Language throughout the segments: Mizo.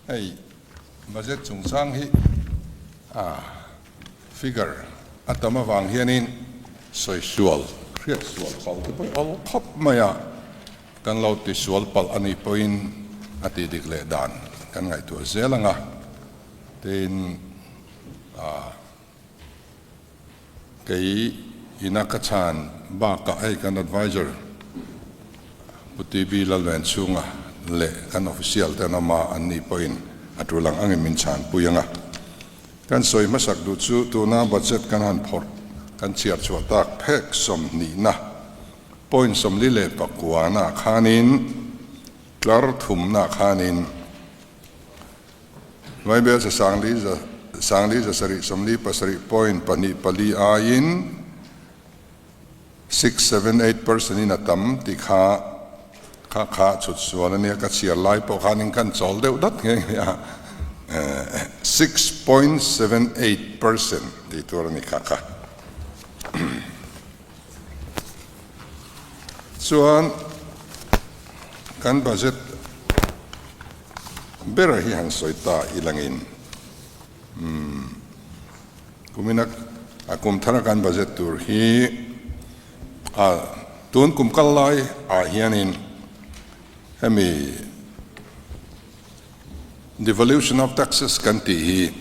Hei budget chungchang hi a figure a tam avang hianin sawi sual, hriat sual palh te pawh i awl khawp mai a, kan lo ti sual palh a nih pawhin a tih dik leh dan kan ngaihtuah zel ang a, tin a. Kei ina ka chhan bakah hei kan adviser Pu TB Lalvenchhunga leh kan official te an awm a, an ni pawhin a tul ang angin min chhanpui ang a. Kan sawi hmasak duh chu tuna budget kan han phawrh kan chhiar chhuah tak phek sawmhnihna point 49 na khanin tlar thumna khanin Vaibel sa sangli za sangli 7 47 point pahnih pali aiin 678 percent in a tam tih kha kha kha chhut sual a nia, ka chhiar lai pawh khanin kan chawl deuh dat nghe nghe a, 6.78% tih tur a ni kha kha. Chuan kan budget Bera hi han sawi ta ilangin umm kumina a kum thara kan budget tur hi a tun kum kal lai ah hianin hemi devolution of taxes kan tih hi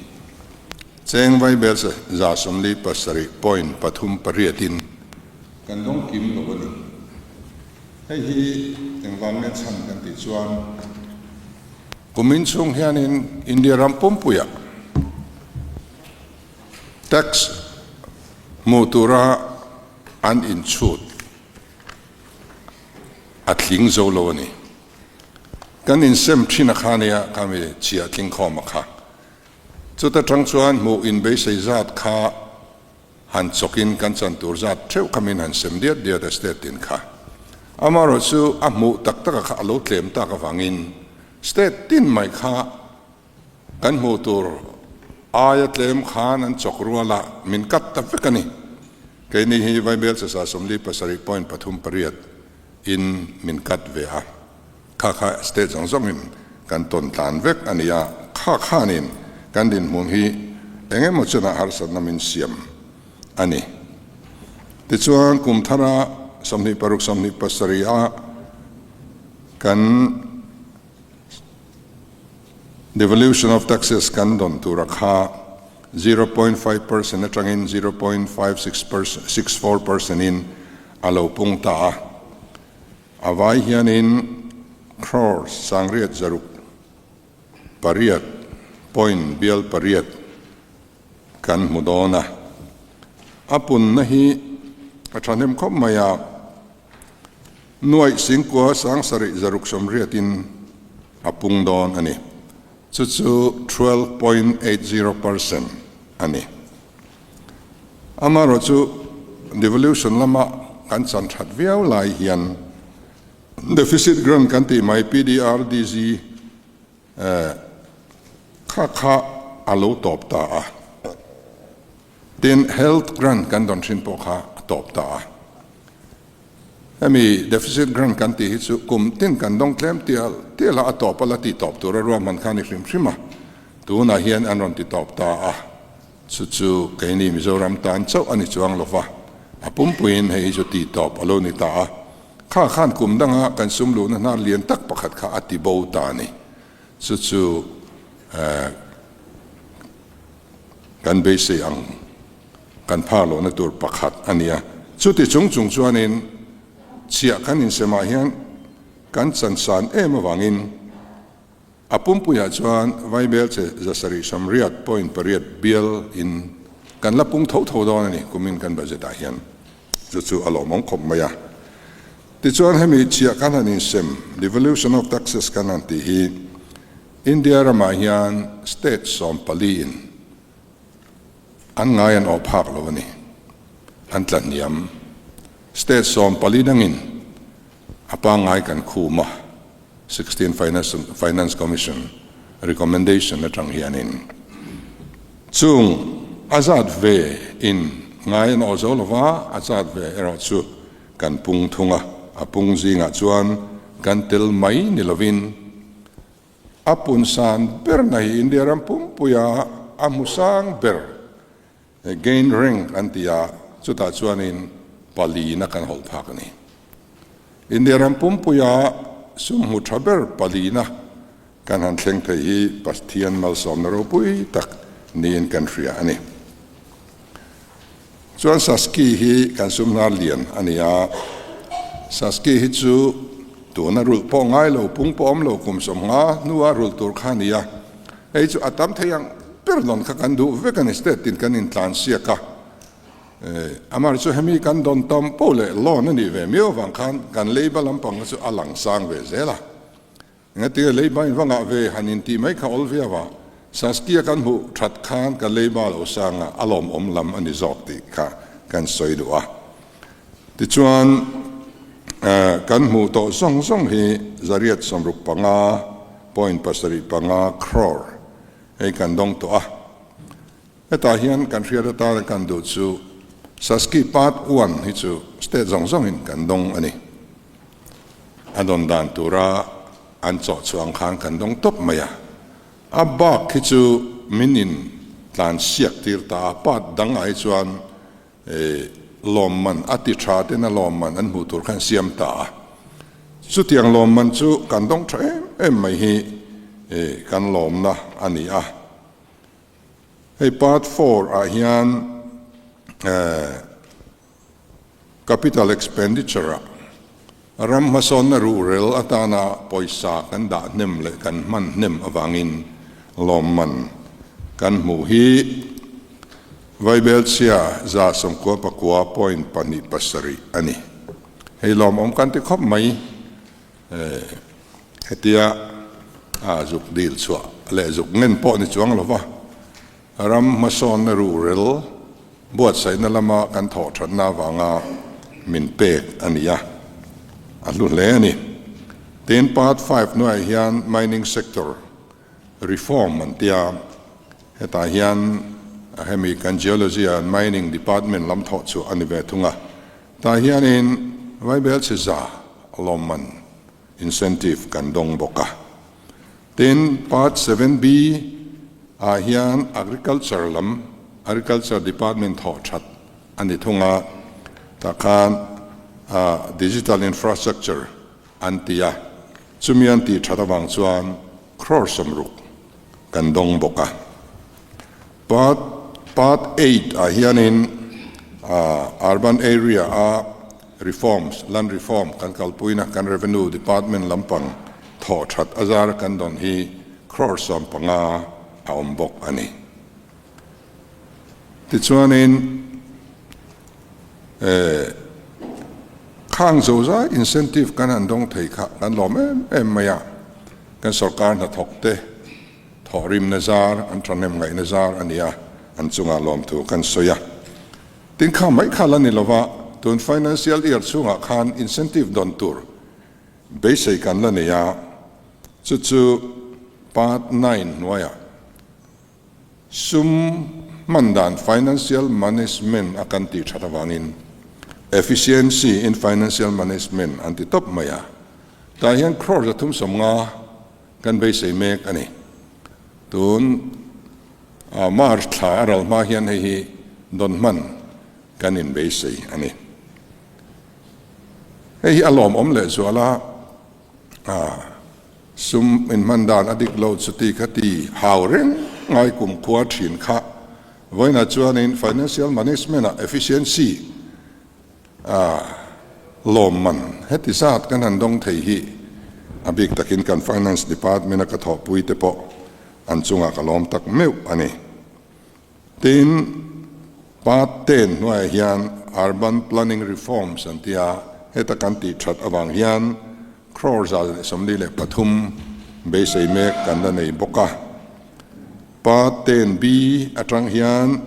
cheng vaibel 147.38 in kan dawng kim lo a ni. Hei hi engvang nge chhan kan tih chuan kumin chhung hianin India ram pumpuiah tax hmuh tura an inchhut a tling zo lo a ni. Kan insem thin a kha nia khami chhiah tling khawm a kha. Chuta tang chuan hmuh inbeisei zat kha Han chawkin kan chan tur zat theuh kha min han sem diat diat a state tin kha. Amaherawh chu a hmuh tak taka kha a lo tlem tak avangin state tin mai kha kan hmuh tur aia tlem khan an chawk rual a, min kat ta vek a ni. Keini hi Vaibel chasa 47.38 in min kat ve a, kha kha state zawng zawngin kan tawn tlan vek a ni a, kha khanin kan dinhmun hi eng emaw chenah harsatna min siam a ni. Tichuan kum thara 26 27 a kan devolution of taxes kan dawn tura kha 0.5% atangin 0.56 percent in a lo pung ta a. A vai hianin crore 868 point bial pariat kan hmu dawn a. A punna hi a thahnem khawp mai a, nuaih singkua 7680 in a pung dawn a ni. Chu chu 12.80% a ni. Amaherawh chu devolution lama kan chan that viau lai hian deficit grant kan tih mai PDRDG kha kha a lo tawp ta a. Tin, health grant kan dawn thin pawh kha a tawp ta a. Hemi deficit grant kan tih hi chu kum tin kan dawng tlem tial tial a, a tawp a la ti tawp tur a ruahman kha a ni hrim hrim a. Tunah hian an rawn ti tawp ta a. Chu chu keini Mizoram tan chauh a ni chuang lo va, a pumpuiin hei hi chu ti tawp a lo ni ta a. Kha khan kum danga kan sum luhna hnar lian tak pakhat kha a ti bo ta a ni. Chu chu kan beisei ang kan phar lohna tur pakhat a ni a. Chuti chung chung chuanin chhiah kan insemah hian kan chansan em avangin, A pumpuiah chuan Vaibel che 780.8 bial in kan la pung tho tho dawn a ni kumin kan budget ah hian chu chu a lawmawm khawp mai a. Tichuan hemi chhiah kan han insem, devolution of taxes kan han tih hi India ramah hian state 14 in an ngai an awh phak lo a ni. An tla hniam. State 14 dangin a pangngai kan khum a. 16 Finance Finance Commission recommendation atang hianin chung a zat ve in ngai an awh zo lova, a zat ve erawh chu kan pung thung a, a pung zingah chuan kan tel mai ni lovin. A pun san berna hi India ram pumpuia a hmu sang ber, gain rank an ti a, chutah chuanin palina kan hawlh phak a ni. India ram pumpuia sum hmu tha ber palina kan han thleng thei hi Pathian malsawmna ropui tak niin kan hria a ni. Chuan Saski hi kan sum hnar lian a ni a, Saski hi chu tuna rulh pawh ngai lo, pung pawh awm lo kum sawmnga hnua rulh tur kha a ni a, hei chu a tam thei ang ber dawn kha kan duh vek a ni, state tin kan intlan siak a, amah chu hemi kan dawn tam poh leh loan a nih ve miau avang khan kan leiba lampang kha chu a lang sang ve zel a. Engati leiba in va ngah ve han intih mai kha awl viau a, Saskia kan hmuh that khan ka leiba lo sang a, a lawmawm lam a ni zawk tih kha kan sawi duh a. Tichuan, kan hmuh tawh zawng zawng hi zariat 65 point 75 crore hei kan dawng tawh a. Hetah hian kan hriat atana kan duh chu Saski Part One hi chu state zawng zawngin kan dawng a ni. A dawn dan tura an chawh chhuah ang khan kan dawng tawp mai a. A bak hi chu min in tlan siak tir ta a, part dangah hi chuan lawmman a ti tha ten a lawmman an hmuh tur khan siam ta a. Chutiang lawmman chu kan dawng tha em em mai hi kan lawmna a ni a. Hei part four ah hian capital expenditure ah ram hmasawnna ruhrel atana pawisa kan dah hnem leh kan hman hnem avangin lawmman kan hmuh hi Vaibelchhia 99 point 2 7 a ni. Hei lawmawm kan ti khawp mai. Hetia zuk dil chhuah leh zuk ngen pawh ni chuang lova, ram hmasawnna ruhrel buatsaihna lama kan thawh thatna avanga min pek a ni a, a hlu hle a ni. Tin, Part Five hnuaiah hian Mining Sector Reform an tia, hetah hian hemi kan Geology and Mining Department lam thawh chhuah a ni ve thung a. Tah hianin Vaibelchhe za lawmman, incentive, kan dawng bawk a. Tin, Part 7B ah hian Agriculture lam, Agriculture Department thawh that a ni thung a, tah khan Digital Infrastructure an ti a, chumi an tih that avang chuan crore 60 kan dawng bawk a. Part Part Eight ah hianin Urban Area a Reforms, Land Reform kan kalpuina kan Revenue Department lampang thawh that a zar kan dawn hi crore 15 a awm bawk a ni. Tichuanin khang zozai incentive kan han dawng thei kha kan lawm em em mai a, kan sorkar hnathawk te, Thawhrimna zar, an thahnem ngaihna zar a ni a, an chungah lawmthu kan sawi a. Tin kha mai kha la ni lova, tun financial year chhungah khan incentive dawn tur beisei kan la nei a, chu chu part nine hnuaiah sum hman dan financial management a kan tih that avangin efficiency in financial management an ti tawp mai a, tah hian crore 350 Kan beisei mek a ni. Tun March thla a ral hma hian hei hi dawn hman kan inbeisei a ni. Hei hi a lawmawm lehzual a, sum inhman dan a dik lo chuti kha ti hau reng ngai kumkhua thin kha vawiinah chuanin financial management-ah efficiency A lawmman heti zat kan han dawng thei hi a bik takin kan Finance Department a ka thawhpui te pawh an chungah ka lawm tak meuh a ni. Tin, Part 10 hnuaiah hian Urban Planning Reforms an tia, heta kan tih that avang hian crore 143 beisei mek kan la nei bawk a. Part 10B atang hian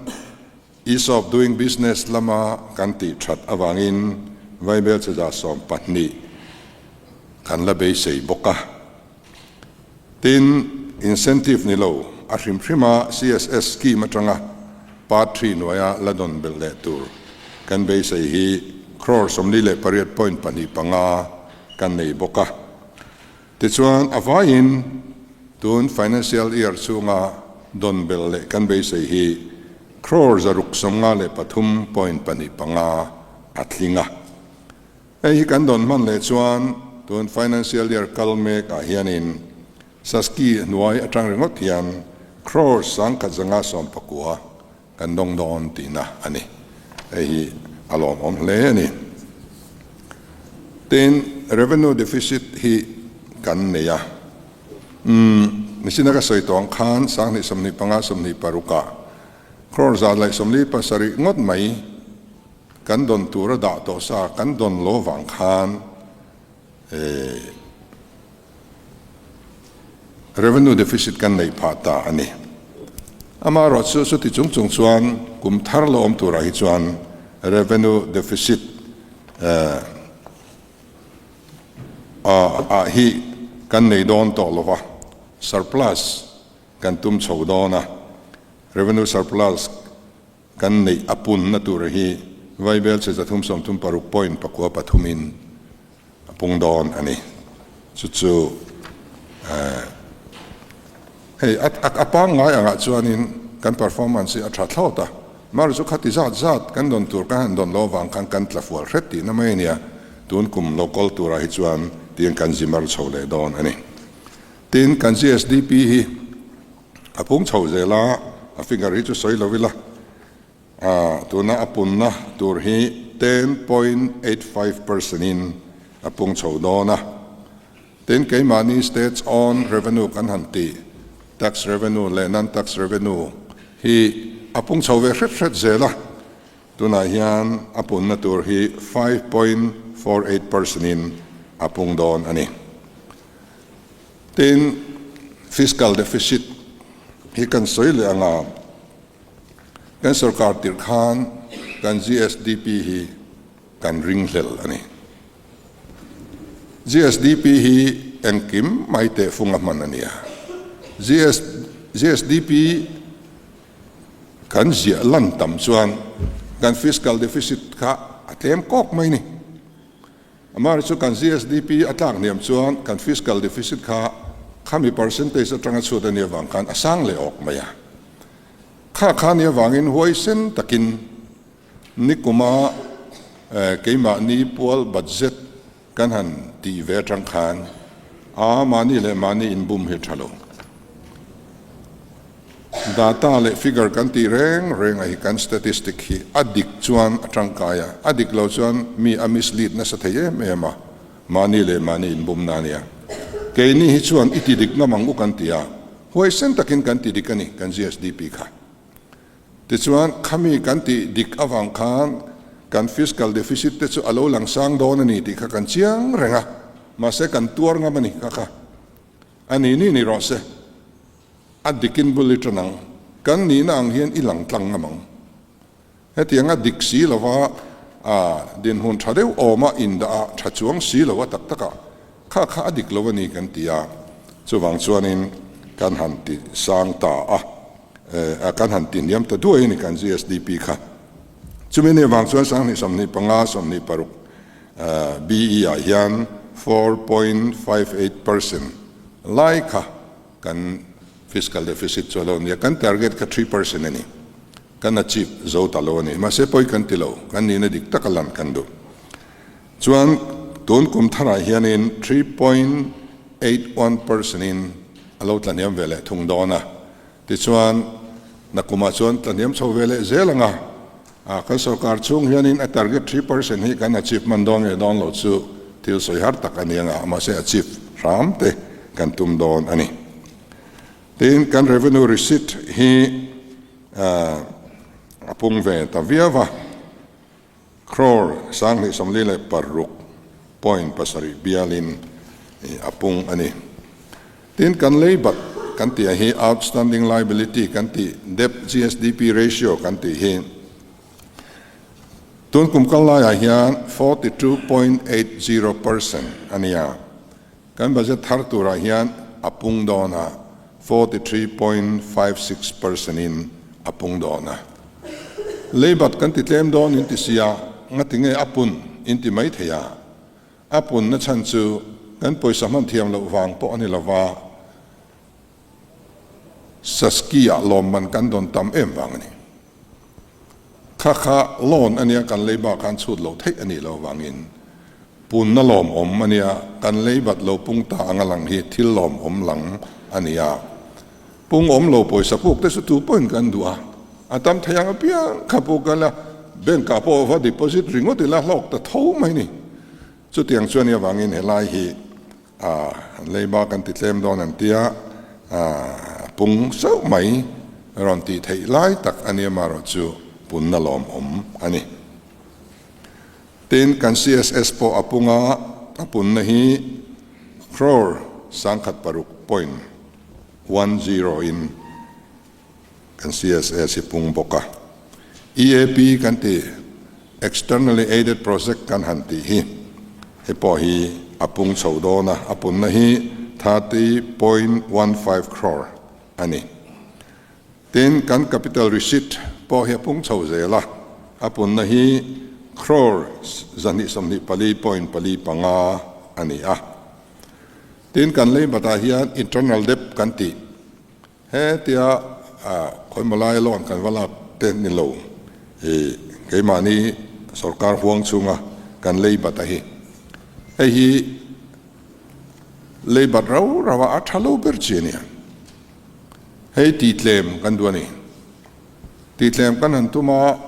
Ease of doing business lama kan tih that avangin Vaibelchhe 20 kan la beisei bawk a. Tin, incentive ni lo, a hrim hrima CSS scheme atanga Part Three hnuaia la dawn belh leh tur kan beisei hi crore 48 point 2 5 kan nei bawk a. Tichuan, a vaiin. Tun financial year chhunga dawn belh leh kan beisei hi crore 653.25 a tling a. Hei hi kan dawn hman leh chuan tun financial year kal mek ah hianin Saski hnuai atang ringawt hian crore 1199 kan dawng dawn tihna a ni. Hei hi a lawmawm hle a ni. Tin, revenue deficit hi kan nei a. Umm, nichina ka sawi tawh ang khan 2025 26 ah crore 147 ngawt mai kan dawn tura dah tawh sa kan dawn lo vang khan eh, Revenue deficit kan neih phah ta a ni. Amaherawh chu chuti chung chung chuan kum thar lo awm turah hi chuan revenue deficit ah hi kan nei dawn tawh lo va, surplus kan tum chho dawn a, revenue surplus Kan neih a punna tur hi Vaibel che 336 point pakua pathumin a pung dawn a ni. Chu chu hei a pangngai angah chuanin kan performance hi a tha thlawt a, mar chu khati zat zat kan dawn tur kan han dawn lo avang khan kan tla fual hret tihna mai a nia, tun kum lo kawl turah hi chuan tiang kan zi mar chho leh dawn a ni. Tin, kan GSDP hi A pung chho zel a, a figure hi chu sawi lo ila, tuna a punna tur hi 10.85 percent in a pung chho dawn a. Tin, keimahni state's own revenue kan han tih, tax revenue leh non-tax revenue hi a pung chho ve hret hret zel a, tunah hian a punna tur hi 5.48 percent in a pung dawn a ni. Tin, fiscal deficit hi kan sawi leh ang a, kan sorkar tirh khan kan GSDP hi kan ringhlel a ni. GSDP hi engkim mai tehfung a hman a nia. GSDP kan ziah lan tam chuan kan fiscal deficit kha a tlem kawk mai a ni. Amaherawhchu chu kan GSDP a tlak hniam chuan kan fiscal deficit kha khami percentage atanga chhut a nih avang khan a sang leh awk mai a. Kha kha nih avangin huaisen takin nikuma keimahni pual budget kan han tih ve atang khan a mahni leh mahni inbum hi tha lo. Data leh figure kan tih reng reng a hi kan statistic hi a dik chuan a tangkai a, a dik lo chuan mi a mislead nasa thei em em a, mahni leh mahni inbumna a nia. Keini hi chuan i ti dik ngam ang u kan ti a, huaisen takin kan ti dik a ni kan GSDP kha. Tichuan khami kan tih dik avang khan kan fiscal deficit te chu a lo lang sang dawn a ni tih kha kan chiang reng a, mahse kan tuar ngam a ni kha kha. A ni ni ni rawh se. A dikin bul i tan ang. Kan nihna ang hian i lang tlang ngam ang. Hetiang a dik si lova a dinhmun tha deuh awma indah a tha chuang si lo a tak tak a, kha kha a dik lo a ni kan ti a. Chuvang chuanin kan han ti sang ta a, kan han ti hniam ta duai a ni kan GSDP kha. Chumi ni avang chuan 2025, 26 BE ah hian 4.58 percent lai kha kan fiscal deficit chu a lo nia. Kan target kha 3 percent a ni. Kan achieve zo ta lo a ni. Mahse pawi kan ti lo. Kan nihna dik taka lan kan duh. Chuan tun kum tharah hianin 3.81 percent in a lo tlahniam ve leh thung dawn a. Tichuan nakumah chuan tlahniam chho ve leh zel ang a. Kan sorkar chhung hianin a target 3 percent hi kan achieve hman dawn nge dawn lo chu thil sawi har tak a ni ang a, mahse achieve hram te kan tum dawn a ni. Tin, kan revenue receipt hi a pung ve ta viau a, crore 246.7 bialin a pung a ni. Tin, kan leibat kan tih ah hi outstanding liability kan tih debt GSDP ratio kan tih hi tun kum kal laiah hian 42.80 percent a ni a, kan budget thar turah hian a pung dawn a, 43.56 percent in a pung dawn a. Leibat kan ti tlem dawn in ti sia, ngati nge a pun in ti mai thei a. A punna chhan chu kan pawisa hman thiam loh vang pawh a ni lova. Saski-ah lawmman kan dawn tam em vang a ni. Kha kha loan a nia kan lei bak khan chhut loh theih a nih loh avangin punna lawmawm a nia kan lei bat lo pung ta anga lang hi thil lawmawm lang a ni a. Pung awm lo pawisa puk te chu tu pawhin kan duh a, a tam thei ang apiang kha puk a la, bank ah pawh va deposit ringawt ila hlawk ta tho mai ni. Chutiang chuan i avangin helai hi A leiba kan ti tlem dawn an tia, a pung sauh mai rawn tih theih lai tak a nia marawh chu punna lawmawm a ni. Tin, kan CSS pawh a pung a, a punna hi crore 106.10 in kan CSS hi pung bawk a. EAP kan ti, Externally Aided Project kan han tih hi, hei pawh hi a pung chho dawn a, a punna hi 30.15 crore a ni. Tin, kan capital receipt pawh hi a pung chho zel a, a punna hi crore 224.45 a ni a. Tin, kan lei batah hian internal debt kan tih, Hetia khawimaw lai loan kan va lak te ni lo i keimahni sorkar huang chhunga kan lei bat a hi. Hei hi lei bat rau rau a a tha lo ber chi a nia. Hei tihtlem kan duh a ni. Tihtlem kan han tum a,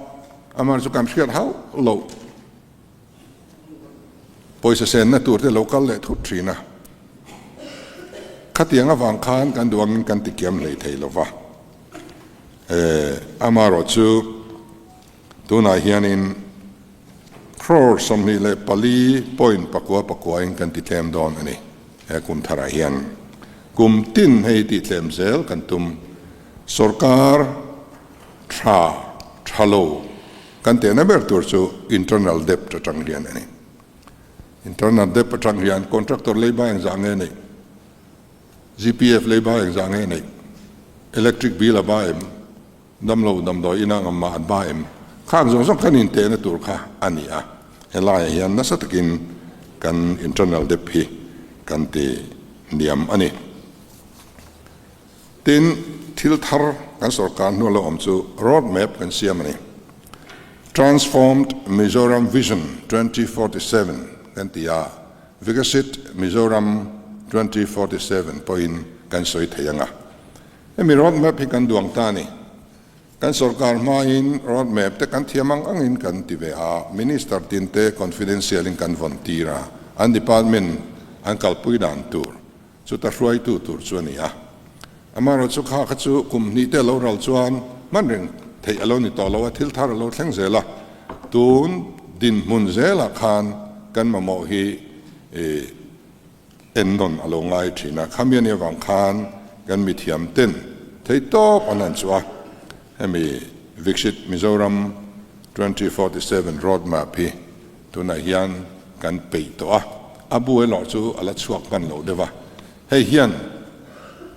amah chu kan hriat hauh loh. Pawisa senna tur te lo kal leh thut thin a, khatiang avang khan kan duh angin kan tikiam hlei thei lo va. Amaherawh chu tunah hianin crore 24 point pakua pakuain kan titlem dawn a ni he kum tharah hian. Kum tin hei tihtlem zel kan tum. Sorkar tha tha lo. Kan tehna ber tur chu internal debt atang hian a ni. Internal debt atang hian contractor leiba engzah nge neih? GPF leiba engzah nge neih? Electric bill a ba em? Damlo damdawi ina ngam mah an ba em? Khang zawng zawng kan intehna tur kha a ni a. Helaiah hian nasa takin kan internal debt hi kan ti niam a ni. Tin, thil thar kan sorkar hnu lo awm chu road map kan siam a ni. Transformed Mizoram Vision 2047 kan ti a, Viksit Mizoram 2047 pawhin kan sawi thei ang a. Hemi road map hi kan duang ta a ni. Kan sorkar hmain road map te kan thiam ang angin kan ti ve a, Minister tinte confidential in kan vawn tir a, an department an kalpui dan tur Chuta hruaitu tur chu a ni a. Amaherawh chu kha kha chu kum hnih te a lo ral chuan hman reng theih a lo ni tawh lo a, thil thar a lo thleng zel a. Tun dinhmun zelah khan kan mamawh hi ennawn a lo ngai thin a. Khami a nih avang khan kan mithiam ten thei tawp an han chu a. Hemi Viksit Mizoram 2047 Road Map hi tunah hian kan peih tawh a, a bu erawh chu a la chhuak hman loh deuh a. Hei hian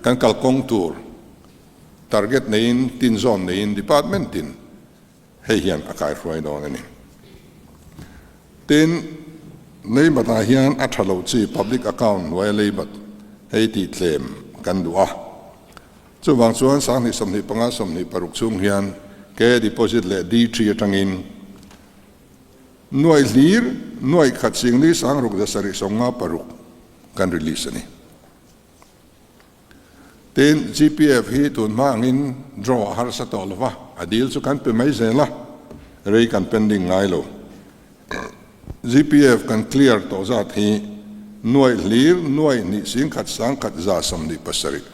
kan kalkawng tur target neiin, tin zawn neiin department tin hei hian a kaihruai dawn a ni. Tin, leibatah hian a tha lo chi public account hnuaia leibat hei tih tlem kan duh a. Chuvang chuan 2025 26 chhung hian K deposit leh D3 atangin nuaih hlir nuaih khat singli sangruk za sarih sawmnga paruk kan release a ni. Tin, GPF hi tun hma angin draw a harsa tawh lova, a deal chu kan pe mai zel a, rei kan pending ngai lo. GPF kan clear tawh zat hi nuaih hlir nuaih hnih singkhat sangkhat za 27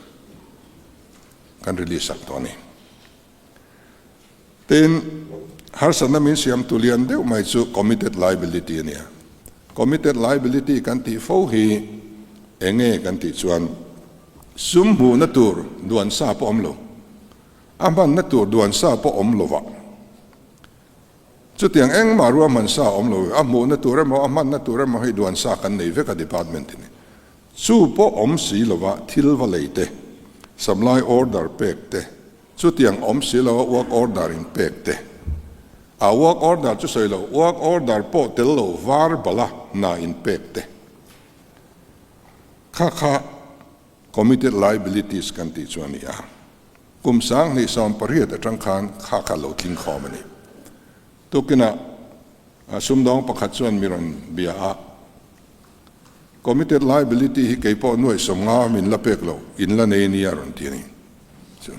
kan release sak tawh a ni. Tin, harsatna min siamtu lian deuh mai chu committed liability a ni a. Committed liability kan tih fo hi eng nge kan tih chuan sum hmuhna tur duan sa pawh awm lo, a hmanna tur duan sa pawh awm lovah chutiang engmah ruahman sa awm lo, a hmuhna tur emaw a hmanna tur emaw hei duan sa kan nei vek a department in. Chu pawh awm si lova thil va lei te, supply order pek te, chutiang awm si lova work order in pek te. A work order chu sawi lo, work order pawh tel lo var bala hna in pek te. Kha kha committed liabilities kan tih chu a ni a. Kum 2018 atang khan kha kha lo tling khawm a ni. Tukinah sumdawng pakhat chuan mi rawn bia a, Committed liability hi kei pawh nuaih 50 min la pek lo, in la nei nia rawn ti a ni. Chu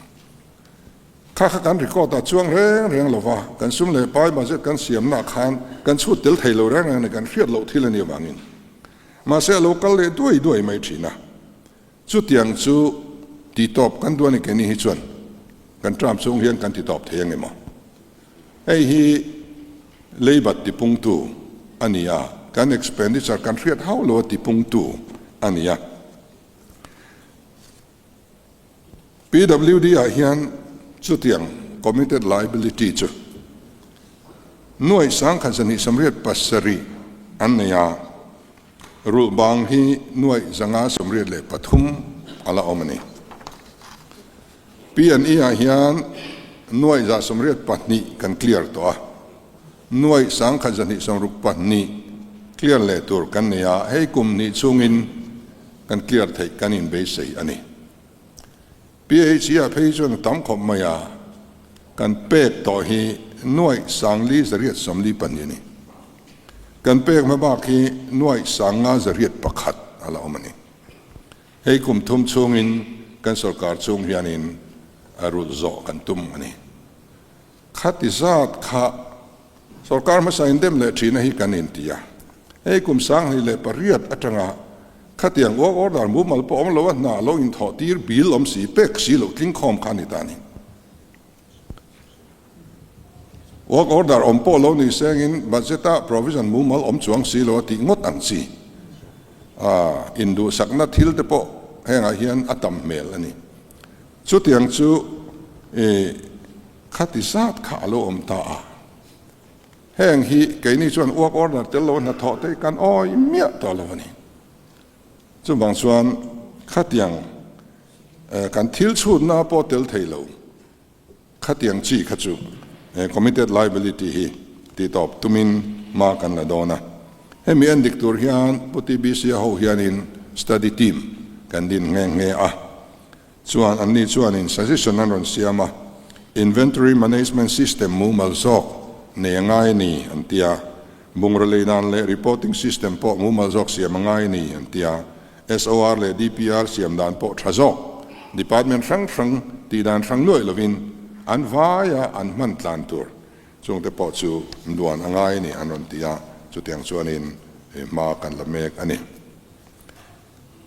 kha kha kan record ah chuang reng reng lo va, kan sum leh pai budget kan siamna khan kan chhut tel thei lo reng reng a ni, kan hriat loh thil a nih avangin. Mahse a lo kal leh duai duai mai thin a. Chutiang chu titawp kan duh a ni keini hi chuan kan term chhung hian kan titawp thei ang emaw? Hei hi leibat tipungtu a ni a, kan expenditure kan hriat hauh lo a tipungtu a ni a. PWD ah hian chutiang committed liability chu nuaih 1287 an nei a. Rulh bang hi nuaih 583 a la awm a ni. P&E ah hian nuaih 182 kan clear tawh a, nuaih 1162 clear leh tur kan nei a, hei kum hnih chhungin kan clear theih kan inbeisei a ni. PHE ah phei chuan a tam khawp mai a, kan pek tawh hi nuaih 4842 a ni. Kan pek hma bak hi nuaih 5101 a la awm a ni. Hei kum thum chhungin kan sorkar chhung hianin a rulh zawh kan tum a ni. Khati zat kha sorkar hmasa indem leh thina hi kan inti a. Hei kum 2008 atanga khatiang work order mumal pawh awm lo a hna lo inthawh tir bil awm si pek si loh tlingkhawm kha a ni ta a ni. Work order awm pawh lo ni sengin budget ah provision mumal awm chuang si lo a tih ngawt ang chi. Induhsakna thil te pawh hengah hian a tam hmel a ni. Chutiang chu i khati zat kha a lo awm ta a. Heng hi keini chuan work order tel lo hnathawh te kan awi miah tawh lo a ni. Chuvang chuan khatiang kan thil chhutna pawh tel thei lo. Khatiang chi kha chu committed liability hi tihtawp tumin hma kan la dawn a. Hemi en dik tur hian Pu TBC a ho hianin study team kan din nghe nghe a. Chuan anni chuanin suggestion an rawn siam a, inventory management system mumal zawk nei a ngai a ni an ti a, bungraw lei dan leh reporting system pawh mumal zawk siam a ngai a ni an ti a. SOR leh DPR siam dan pawh tha zawk, department hrang hrang tih dan hrang nuaih lovin an vaia an hman tlan tur chungte pawh chu duan a ngai a ni an rawn ti a, chutiang chuanin hma kan la mek a ni.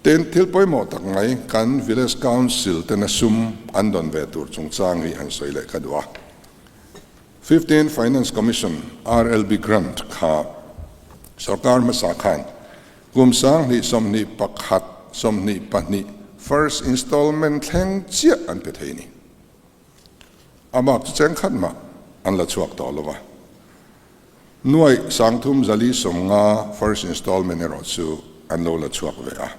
Tin, thil pawimawh tak mai kan Village Council tena sum an dawn ve tur chungchang hi han sawi leh ka duh a. 15 Finance Commission RLB Grant kha sorkar hmasa khan Kum 2021, 22 first installment thleng chiah an pe thei a ni. A bak chu cheng khat mah an la chhuak tawh lo va. Nuaih 3450 first installment erawh chu an lo la chhuak ve a.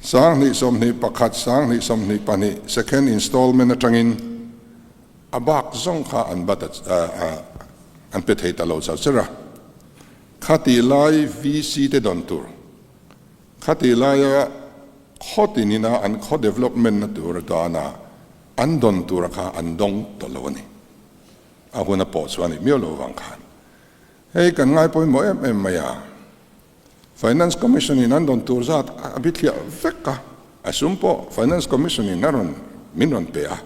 2021, 2022 second installment atangin a bak zawng kha an bat an pe thei ta lo char char a. Khatih lai VC te dawn tur, khatih laia khaw tinina an khaw development na tur atana an dawn tura kha an dawng tawh lo a ni. A hun a pawh chu a ni miau lo vang khan. Hei kan ngai pawimawh em em mai a, Finance Commission in an dawn tur zat a bithliah vek a, a sum pawh Finance Commission in a rawn min rawn pe a,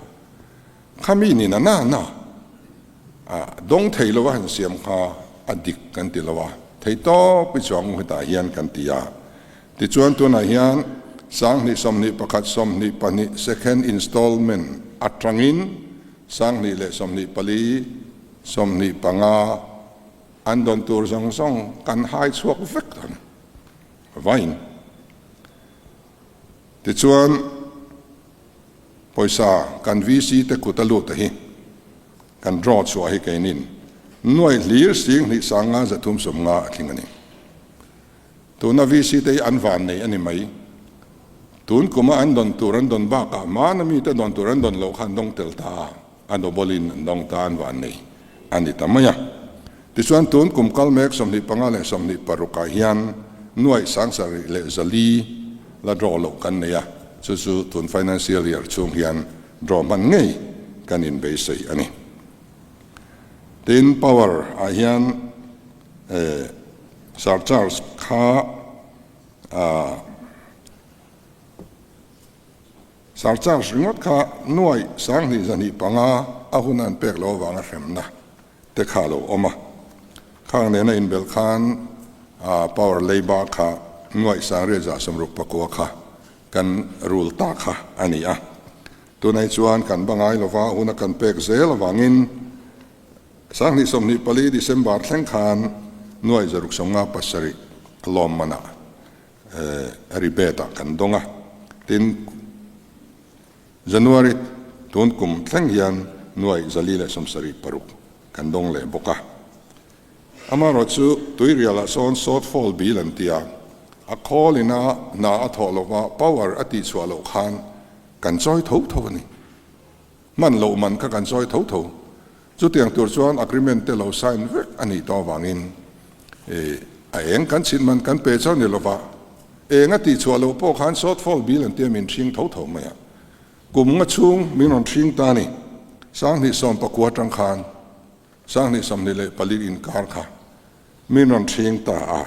Khami ni na na na a dawng thei lo a han siam kha a dik kan ti lo a, thei tawp i chuang hetah hian kan ti a. Tichuan tunah hian 2021, 22 second installment atangin 2024, 25 an dawn tur zawng zawng kan hai chhuak vek dawn vain. Tichuan. Pawisa kan VC te kut a lut a hi kan draw chhuah hi keinin nuai hlir sing hnih sanga 350 a tling a ni. Tuna VC te hi an van nei a ni mai. Tun kuma an dawn tur an dawn bakah hmana mite dawn tur an dawn loh kha an dawng tel ta a, a double-in an dawng ta an van nei a ni ta mai a. Tichuan tun kum kal mek 25 leh 26 ah hian nuaih 74 la draw loh kan nei a, chu chu tun financial year chhung hian. Draw hman ngei kan inbeisei a ni. Tin, power ah hian surcharge kha surcharge ringawt kha nuai 20 25 a hun an pek loh avanga hremna te kha a lo awm a. Khang nena inbelh khan power leiba kha nuai 869 kha kan rul ta kha a ni a. Tunai chuan kan ba ngai lova huna kan pek zel avangin 2024 December thleng khan nuai 657 lawmmanah rebate ah kan dawng a. Tin, January tun kum thleng hian nuai 476 kan dawng leh bawk a. Amaherawhchu tuirialah sawn shortfall bill an ti a, a khawl ina hna a thawh lova power a tihchhuah loh khan kan chawi tho tho a ni. Hman loh man kha kan chawi tho tho. Chutiang tur chuan agreement te lo sign vek a nih tawh avangin a eng kan chhit man kan pe chauh ni lova, eng a tihchhuah loh pawh khan shortfall bill an tia min hring tho tho mai a. Kum nga chhung min rawn hring ta a ni. 2019 atang khan 2024 inkar kha min rawn hring ta a.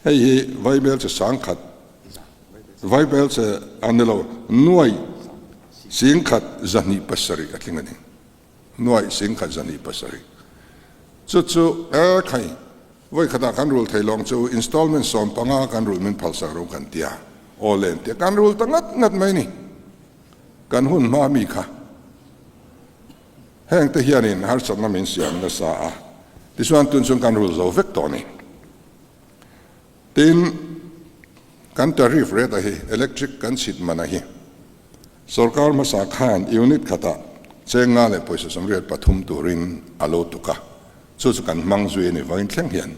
Hei hi Vaibel che 1000, Vaibel che a ni lo, nuai 1,207 a tling a ni. Nuai 1,207. Chu chu e khai, vawi khatah kan rul thei lawng chu installment 15 kan rul min phalsak ro kan tia, aw len tia kan rul ta ngat ngat mai ni. Kan hun hma mi kha. Heng te hianin harsatna min siam nasa a, tichuan tun chuan kan rul zo vek tawh a ni. Tin, kan tariff rate a hi, electric kan chhit man a hi, sorkar hmasa khan unit khatah cheng nga leh pawisa 83 turin a lo tuk a, chu chu kan hmang zui a ni vawiin thleng hian.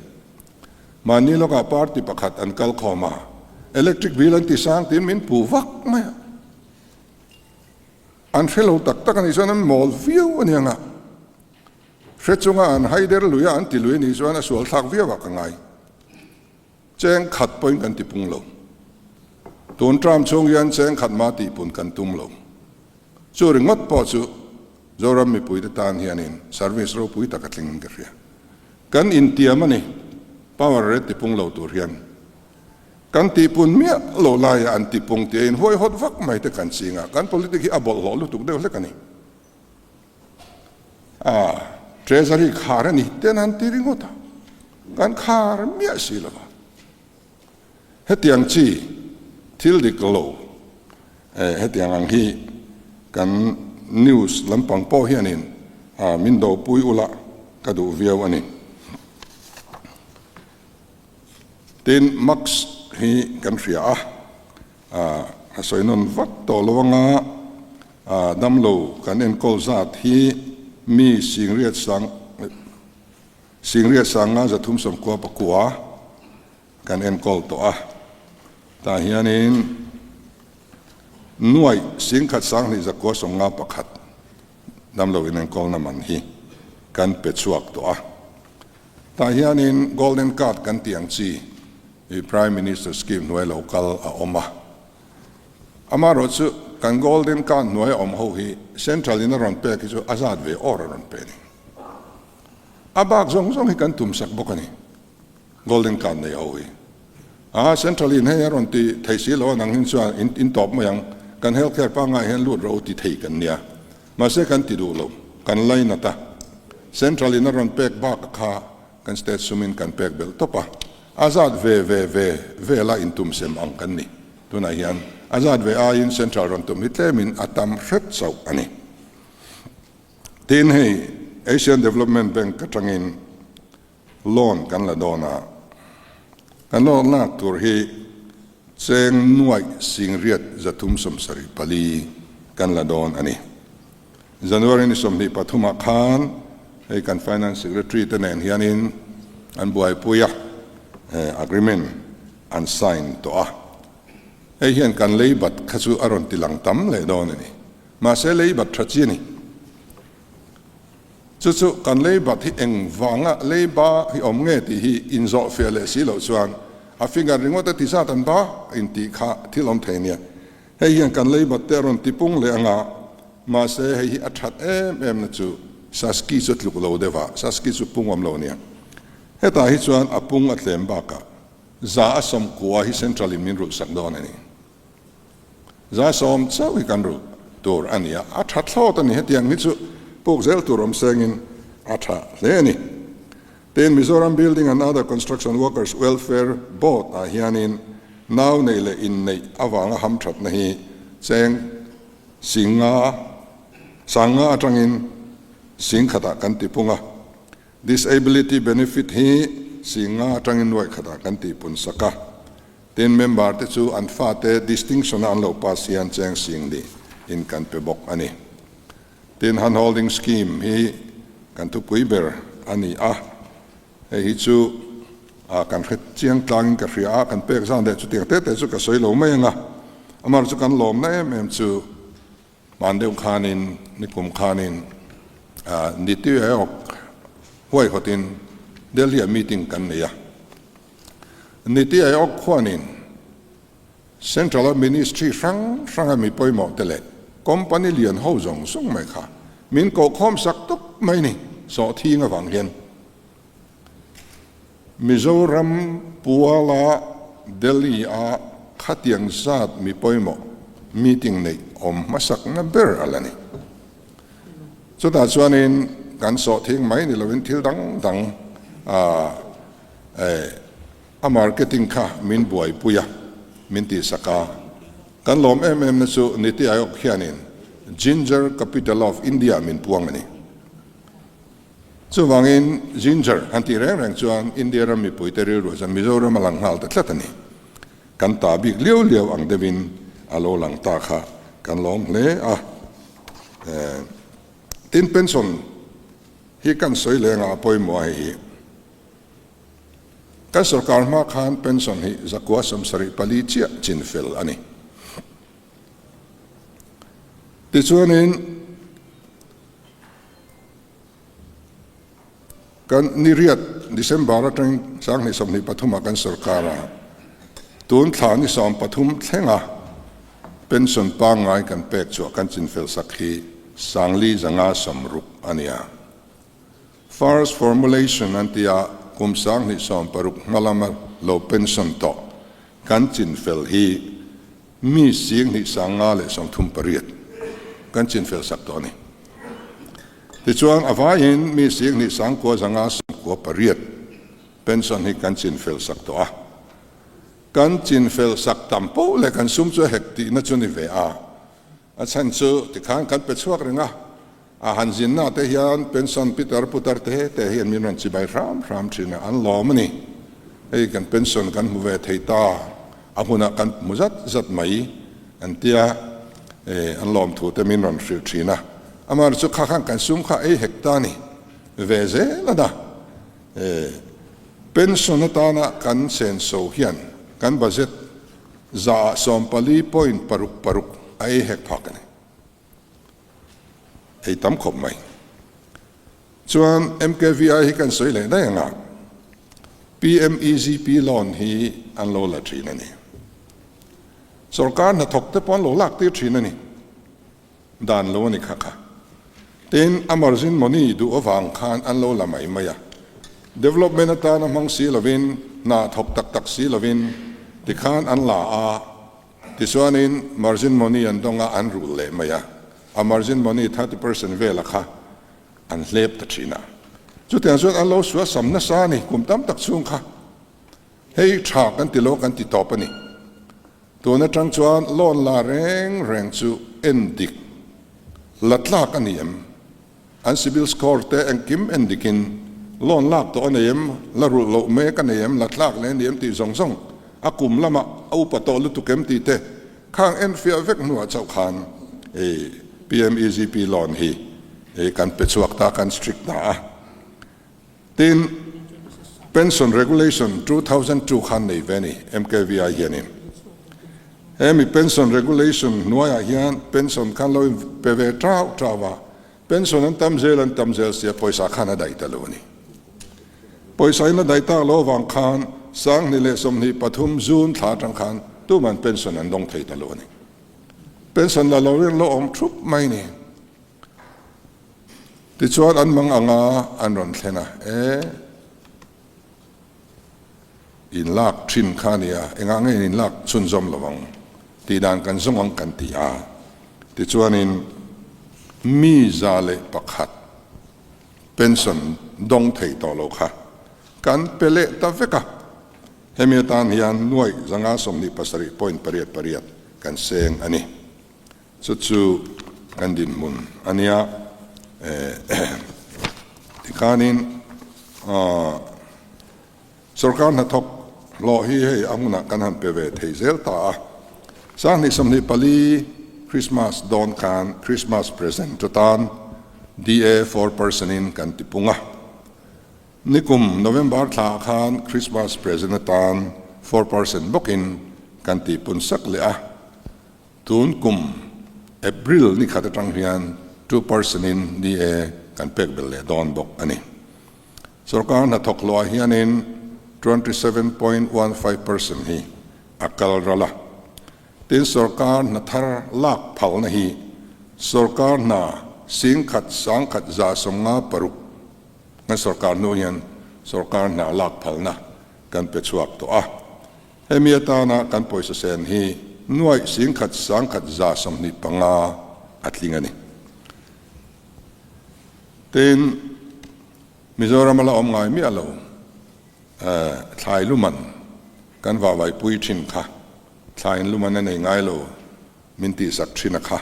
Mahni lawkah party pakhat an kal khawm a, electric bill an ti sang tiin min puh vak mai a. An hre lo tak tak a nih chuan an mawl viau a nia nga. Hre chunga an haider lui a an ti lui a nih chuan a sual thlak viau ah ka ngai. Cheng khat pawhin kan ti pung lo. Tun term chhung hian cheng khat mah tih pun kan tum lo. Chu ringawt pawh chu Zoram mipuite tan hianin service ropui tak a tling in ka hria. Kan intiam a ni, power rate ti pung lo tur hian. Kan tihpun miah lo laia an tipung tia inhuaihawt vak mai te kan ching a, kan politic hi a bawlhhlawh lutuk deuh hlek a ni. A, Treasury khar a ni ten an ti ringawt a, kan khar miah si lo va. Hetiang chi thil dik lo, hetiang ang hi kan news lampang pawh hianin min dopui ula ka duh viau a ni. Tin, Max hi kan hria a, a sawi nawn vak tawh lo anga damlo kan enkawl zat hi mi singriat sang singriat sanga 399 kan enkawl tawh a, tah hianin nuaih 10 2,951 damlo inenkawlna man hi kan pe chhuak tawh a. Tah hianin Golden Card kan tih ang chi hi Prime Minister scheme hnuai lo kal a awm a. Amaherawhchu kan Golden Card hnuai a awm ho hi Central in a rawn pek hi chu a zat ve awr a rawn pe a ni. A bak zawng zawng hi kan tum sak bawk a ni Golden Card nei ho hi. A Central in hei a rawn ti thei si lo a nang hin chuan in tawp mai ang kan health care pangngai hian lut ro ti thei kan nia. Mahse kan ti duh lo, kan lainat a. Central in a rawn pek bak kha kan state sumin kan pek belh tawp a. A zat ve ve ve vela intum sem ang kan ni. Tunah hian a zat ve aiin Central rawn tum hi tlemin a tam hret chauh a ni. Tin hei Asian Development Bank atangin Loan kan la dawn a, kan loan lak tur hi cheng nuaih 8,374 kan la dawn a ni. January ni 23 ah khan hei kan Finance Secretary te nen hianin an buaipui a, agreement an sign tawh a. Hei hian kan leibat kha chu a rawn ti lang tam leh dawn a ni. Mahse leibat tha chi a ni. Chu chu kan leibat hi eng vanga leiba hi awm nge tih hi inzawh fiah leh si loh chuan a finger ringawt a ti zat an ba intih kha thil awm thei nia. Hei hian kan leibat te a rawn tipung leh anga. Mahse hei hi a that em em na chu Saski chu a tluk lo deuh a, Saski chu pung awm lo nia. Hetah hi chuan a pung a tlem bakah 190 hi Central in min rulh sak dawn a ni. 110 chauh hi kan rulh tur a ni a, a tha thlawt a ni. Hetiang hi chu puk zel tur awm sengin a tha hle a ni. Tin, Mizoram Building and Other Construction Workers Welfare Board ah hianin nau neih leh inneih avanga hamthatna hi cheng singa sanga atangin sing khatah kan tipung a, Disability Benefit hi singa atangin nuaih khatah kan tihpun sak a. Tin, member te chu an fate distinction a an lo pass hian cheng sing ni in kan pe bawk a ni. Tin, Handholding Scheme hi kan thupui ber a ni a, hei hi chu kan hre chiang tlangin ka hria a, kan pek zan leh chutiang te te chu ka sawi lo mai ang a, amaherawhchu chu kan lawmna em em chu hman deuh khanin nikum khanin Niti Aayog huaihawtin Delhi-ah meeting kan nei a, Niti Aayog khuanin Central a Ministry hrang hranga mi pawimawh te leh company lian ho zawng zawng mai kha min kohkhawm sak tawp mai ni sawhthing avang hian Mizoram puala Delhi a khatiang zat mi pawimawh meeting neih awm hmasakna ber a la ni. Chutah chuanin kan sawhthing mai ni lovin thil dang dang A marketing kha min buaipui a, min tihsak a. Kan lawm em em na chu Niti Aayog hianin Ginger Capital of India min puang a ni. Chuvangin Ginger han tih reng reng chuan India ram mipuite rilru chuan Mizoram a lang nghal ta tlat a ni. Kan ta bik liau liau ang deuhin a lo lang ta kha kan lawm hle a. Tin pension hi kan sawi leng a, a pawimawh a hei hi. Kan sorkar hma khan pension hi 974 chiah chin fel a ni. Tichuanin kan ni riat December atang 2023 ah kan sorkar a, tun thla ni 13 thlenga pension pangngai kan pek chhuah kan chin fel sak hi 4560 a ni a. First formulation an ti a, kum 2016 hma lama lo pension tawh kan chinfel hi mi 2538 kan chinfel sak tawh a ni. Tichuan a vaiin mi 2998 pension hi kan chinfel sak tawh a. Kan chinfel sak tam poh leh kan sum chu a hek tihna chu ni ve a. A chhan chu tikhan kan pe chhuak reng a, a han zinna te hian pension pitar putar te te hian min rawn chibai hram hram thin a, an lawm a ni. Hei kan pension kan hmu ve thei ta, a hmunah kan hmu zat zat mai an tia, an lawm thu te min rawn hrilh thin a. Amaherawhchu chu kha khan kan sum kha ei hek ta a ni ve zel a na. Pension atana kan senso hian kan budget 14.66% a ei hek phak a ni. Ei tam khawp mai. Chuan MKVI hi kan sawi leh daih ang a, PMEGP loan hi an lo la thin a ni. Sorkar hnathawk te pawh an lo lak tir thin a ni. Dan lo a ni kha kha. Tin, a margin money duh avang khan an lo la mai mai a. Development atana hmang si lovin, hna thawk tak tak si lovin tikhan an la a, tichuanin margin money an dawng a, an rul leh mai a. A margin money 30% vela kha an hlep ta thin a. Chutiang chuan an lo suasam nasa a ni kum tam tak chhung kha. Hei tha kan ti lo kan ti tawp a ni. Tun atang chuan loan la reng reng chu en dik la tlak a ni em? An CIBIL score te engkim en dikin loan lak tawh a nei em? La rulh loh mek a nei em? La tlak leh a ni em tih zawng zawng a kum lamah a upa tawh lutuk em tih te khang en fiah vek hnuah chauh khan PMEGP loan hi kan pe chhuak ta, kan strict ta a. Tin, Pension Regulation 2002 khan nei ve a ni, MKVI hianin. Hemi Pension Regulation hnuaiah hian pension khan lo in pe ve tau tau a, pension an tam zel an tam zel sia pawisa khan a daih ta lo a ni. Pawisa in a daih tak lo avang khan 2023 June thla atang khan tuman pension an dawng thei ta lo a ni. Pension la lo in an lo awm thup mai a ni. Tichuan an mang anga an rawn thlen a, E, in lak thin kha nia, engah nge in lak chhunzawm lo ang tih dan kan zawng ang kan ti a. Tichuanin mi 101 pension dawng thei tawh lo kha kan pe leh ta vek a. Hemi atan hian nuaih 527.88 kan seng a ni. Chu chu kan dinhmun a nia. Tikhanin sorkar hnathawk hlawh hi hei a hmunah kan han pe ve thei zel ta a. 2024 Krismas dawn khan Krismas present atan DA 4 percent in kan tipung a. Nikum November thla khan Krismas present atan 4% bawkin kan tihpun sak leh a. Tun kum April ni khat atang hian 2% in DA kan pek belh leh dawn bawk a ni. Sorkar hnathawk hlawhah hianin 27.15% hi a kal ral a. Tin, sorkar hna thar lak phalna hi sorkar hna 10,156 kan sorkar hnu hian sorkar hna lak phalna kan pe chhuak tawh a. Hemi atana kan pawisa sen hi nuaih 10,125 a tling a ni. Tin, Mizoram a la awm ngai miah lo, thlai luman kan vahvaipui thin kha, thlaiin luman a nei ngai lo min tihsak thin a kha.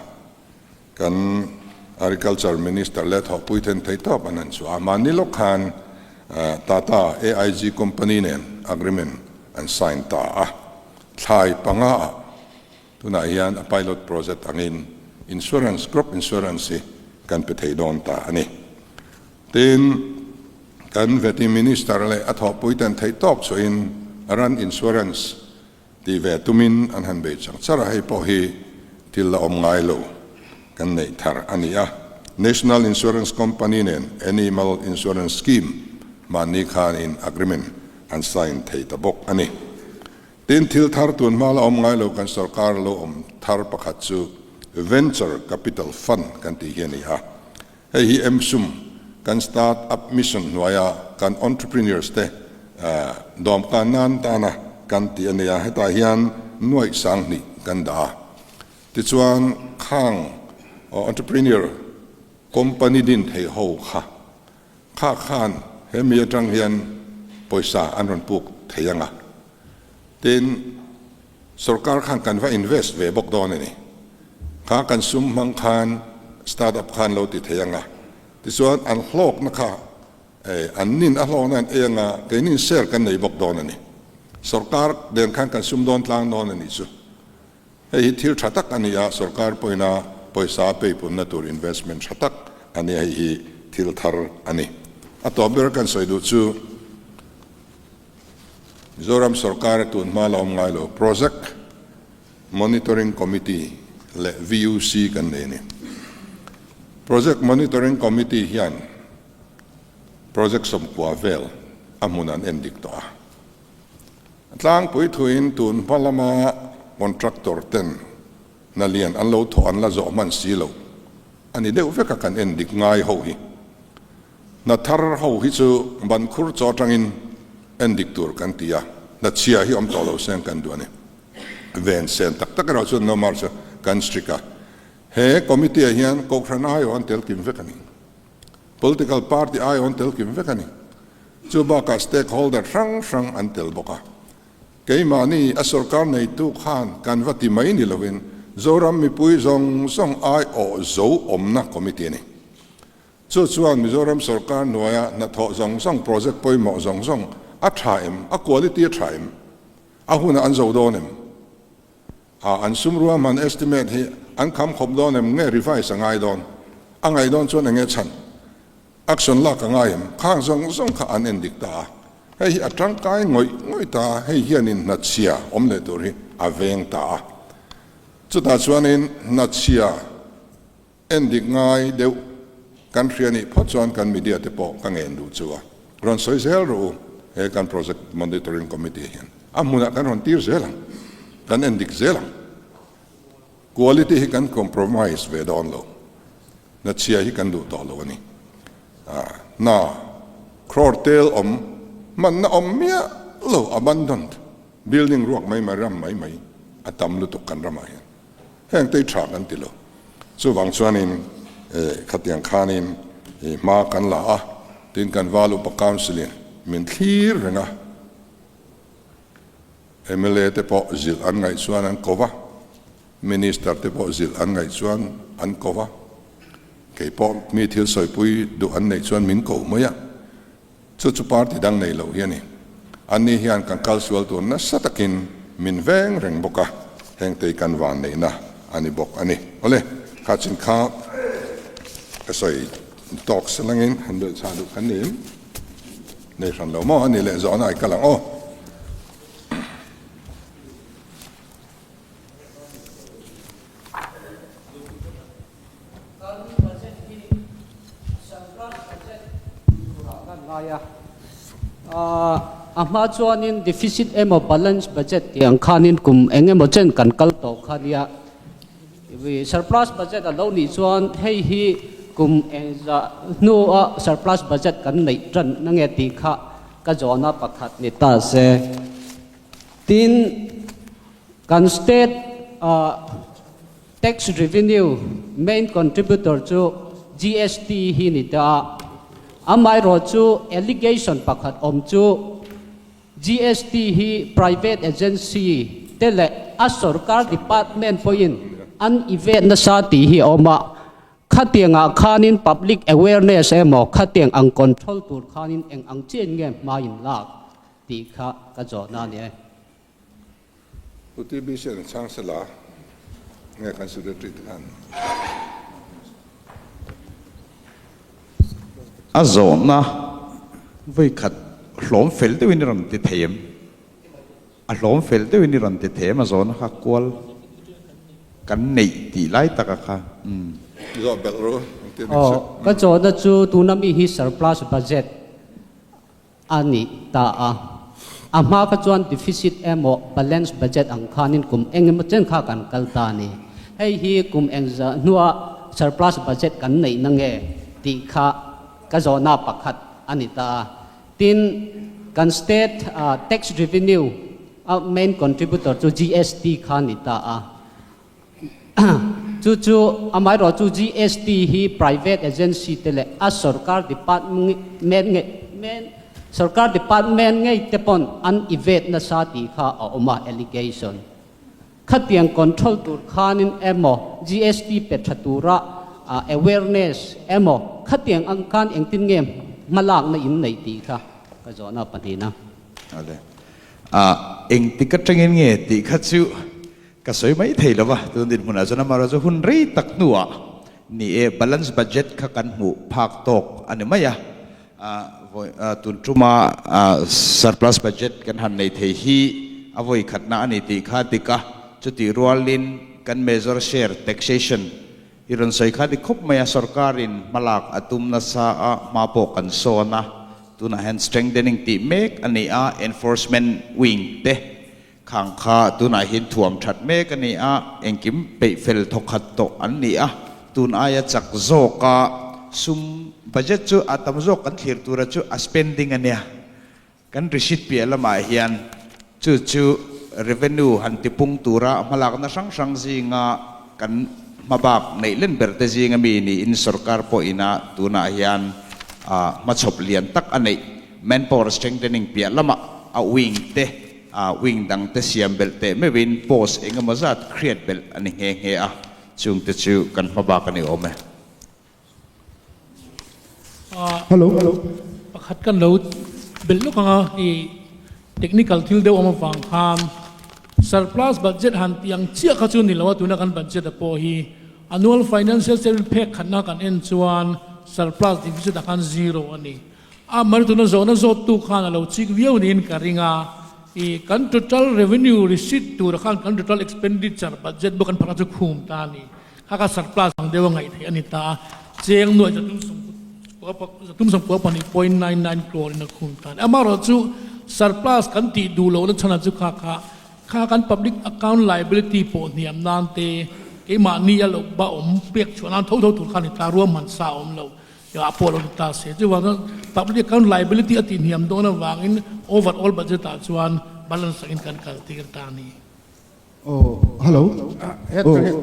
Kan Agriculture Minister leh thawhpui then thei tawp an han chhuah a, mahni lawk khan Tata AIG Company nen agreement an sign ta a, thlai panga ah tunah hian a pilot project angin insurance, crop insurance hi kan pe thei dawn ta a ni. Tin, kan Vety Minister leh a thawhpui ten theih tawp chhuahin ran insurance Tih ve tumin an han bei chang char a, hei pawh hi thil la awm ngai lo kan neih thar a ni a. National Insurance Company nen Animal Insurance Scheme mahni khanin agreement an sign thei ta bawk a ni. Tin, thil thar tun hma la awm ngai lo kan sorkar lo awm thar pakhat chu Venture Capital Fund kan tih hi a ni a. Hei hi MSUM kan start up mission hnuaia kan entrepreneurs te dawmkan nan tana kan tih a ni a, hetah hian nuaih 2000 kan dah a. Tichuan khang entrepreneur company din thei ho kha kha khan he mi atang hian pawisa an rawn puk thei ang a. Tin, Sorkar khan kan va invest ve bawk dawn a ni. Kha kan sum hmang khan start up khan lo ti thei ang a, tichuan an hlawkna kha an nin a hlawkna an ei ang a, keinin share kan nei bawk dawn a ni. Sorkar nen khan kan sum dawn tlang dawn a nih chu. Hei hi thil tha tak a ni a, sorkar pawhin pawisa a peipunna tur investment tha tak a ni a, hei hi thil thar a ni. A tawp ber kan sawi duh chu, Mizoram sorkar a tun hma la awm ngai lo Project Monitoring Committee leh VUC kan nei a ni. Project Monitoring Committee hian project 90 vel a hmun an en dik tawh a. A tlangpui thuin tun hma lama contractor ten hna lian an lo thawh an la zawh hman si lo a ni deuh vek a kan en dik ngai ho hi. Hna thar ho hi chu ban khur chaw atangin en dik tur kan ti a, hna chhia hi awm tawh lo seng kan duh a ni. Ven sen tak tak erawh chuan Nomar chu kan strict a. He committee ah hian Kohhran aiawh an tel kim vek a ni. Political party aiawh an tel kim vek a ni. Chu bakah stakeholder hrang hrang an tel bawk a. Keimahni a sorkar neitu khan kan va ti mai ni lovin Zoram mipui zawng zawng aiawh zo awmna committee a ni. Chu chuan Mizoram sorkar hnuaia hnathawh zawng zawng, project pawimawh zawng zawng a tha em? A quality a tha em? A hunah an zo dawn em? A an sum ruahman estimate hi an kham khawp dawn em? Nge revise a ngai dawn? A ngaih dawn chuan enge chhan? Action lak a ngai em? Khang zawng zawng kha an en dik ta a. Hei hi a tangkai ngawih ngawih ta a, hei hianin hnachhia awm leh tur hi a veng ta a. Chutah chuanin hnachhia En dik ngai deuh kan hria nih phawt chuan kan media te pawh ka ngen duh chu a rawn sawi zel rawh u, he kan Project Monitoring Committee hian a hmunah kan rawn tir zel ang, kan en dik zel ang. Quality hi kan compromise ve dawn lo, hna chhia hi kan duh tawh lo a ni. hna crore tel awm hmanna awm miah lo abandoned building ruak mai mai ram mai mai a tam lutuk kan ramah hian. Heng te hi tha kan ti lo. Chuvang chuanin khatiang khanin hma kan la a, tin kan Val Upa Council in min thlir reng a, mla te pawh zilh an ngaih chuan an ko va, Minister te pawh zilh an ngaih chuan an ko va, kei pawh mi thil sawipui duh an neih chuan min ko mai a. Chu chu party dang nei loh hi a ni. Anni hian kan kal sual tur nasa takin min veng reng bawk a, hengte kan van neihna a ni bawk a ni. Awle, kha chin kha ka sawi tawk salangin han belh chhah duh kan ni em? Nei hran lo maw? A ni leh zawhna ai kal ang aw. Kan budget hi surplus budget tih turah kan ngai a, a hma chuanin deficit emaw balance budget tih ang khanin kum eng emaw chen kan kal tawh kha nia. Surplus budget a lo nih chuan hei hi kum engzah hnua surplus budget kan neih tan na nge tih kha ka zawhna pakhat ni ta se. Tin, kan state Tax revenue main contributor chu GST hi ni ta a, amaherawh chu allegation pakhat awm chu GST hi private agency te leh a sorkar department pawhin an evade nasa tih hi a awm a, khatiangah khanin public awareness emaw khatiang ang control tur khanin eng ang chian nge hma in lak tih kha ka zawhna a ni e. Pu TBC an chhang sela nge kan secretary te khan. A zawhna vawikhat hlawm fel deuhin i rawn ti thei em? A hlawm fel deuhin i rawn ti thei em? A zawhna kha kual kan neih tih lai taka kha umm. Zawh belh ru engtin eng Aw, ka zawhna chu tuna mi hi surplus budget A nih ta a. A hma kha chuan deficit emaw balance budget ang khanin kum eng emaw chen kha kan kal ta a ni. Hei hi kum engzah hnua surplus budget kan neih na nge tih kha ka zawhna pakhat a ni ta a. Tin, kan state tax revenue a main contributor chu GST kha a ni ta a. Chu chu amaherawh chu GST hi private agency te leh a sorkar department ngei sorkar department ngei te pawn an evade nasa tih kha a awm a allegation. Khatiang control tur khanin emaw GST pe tha tura awareness emaw khatiang ang khan engtin nge hmalakna in neih tih kha ka zawhna pahnihna. Awle. Engtik atangin nge tih kha chu Ka sawi mai thei lo va, tun dinhmunah chuan amaherawh chu hun rei tak hnuah ni e, balance budget kha kan hmuh phak tawk a ni mai a, tun tuma surplus budget kan han nei thei hi a vawi khatna a ni tih kha dik a, chutih rualin kan major share taxation i rawn sawi kha dik khawp mai a, sorkarin hmalak a tum nasa a, hma pawh kan sawn a, tunah hian strengthening tih mek a ni a, enforcement wing te Khang kha tunah hian thuam that mek a ni a, engkim peih fel thawkhat tawh an ni a, tun aia chak zawka sum budget chu a tam zawk kan thlir tura chu a spending a nia. Kan receipt piah lamah hian chu chu revenue han tipung tura hmalakna hrang hrang zinga kan hmabak neih len ber te zinga mi niin sorkar pawhina tunah hian hmachhawp lian tak a neih manpower strengthening piah lamah a wing te A wing dang te siam belh teh meuhin post eng emaw zat create belh a ni nghe nghe a, chung te chu kan hma bak a ni awm e. Hello. Pakhat kan lo belh lawk ang a, i technical thil deuh awm avang khan surplus budget han tih ang chiah kha chu ni lo a, tuna kan budget a pawh hi annual financial statement phek khatna kan en chuan surplus deficit ah khan zero a ni. A mar tuna zawhna zawttu khan a lo chik viau niin ka ring a, i kan total revenue receipt tura khan kan total expenditure budget bawk kan phakna chu khum ta a ni. Kha kha surplus ang deuh a ngaih theih a ni ta a, cheng nuaih 314.99 crore in a khum ta a ni. Amaherawhchu surplus kan tih duh lohna chhanah chu kha kha Kha kan public account liability pawh hniam nan te, keimahni a loh ba awm pek chhuah nan tho tho tur kha ni ta, ruahman sa a awm lo. Ah pawh lo ni ta se. Chuvang chuan public account liability a tihhniam dawn avangin overall budget ah chuan balance angin kan kal tir ta a ni. Aw, hello. Aw.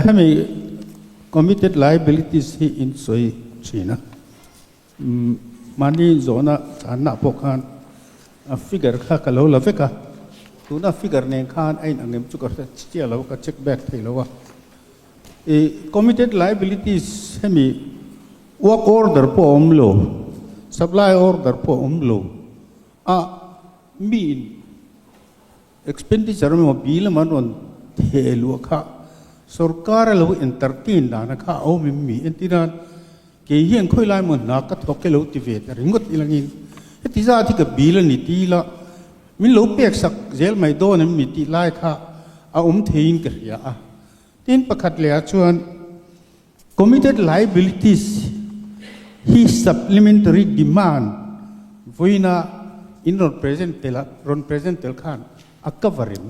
Hemi committed liabilities hi in sawi thin a. Mahni zawhna chhanna pawh khan a figure kha ka lo la vek a, tuna figure nen khan a inang em chu ka hre chiah lo, ka check back thei lo a. I committed liabilities hemi work order pawh a awm lo, supply order pawh a awm lo a, mi in Expenditure emaw bill emaw an rawn theh luah kha sorkar a lo entertain dana kha a awm em mi? Entir a, kei hian khawi lai maw hna ka thawk e lo ti ve ta ringawt ilangin heti zat hi ka bill a ni ti ila min lo pek sak zel mai dawn em mi tih lai kha a awm theiin ka hria a. Tin pakhat leh ah chuan committed liabilities hi supplementary demand vawiina in rawn present tel a, rawn present tel khan a cover em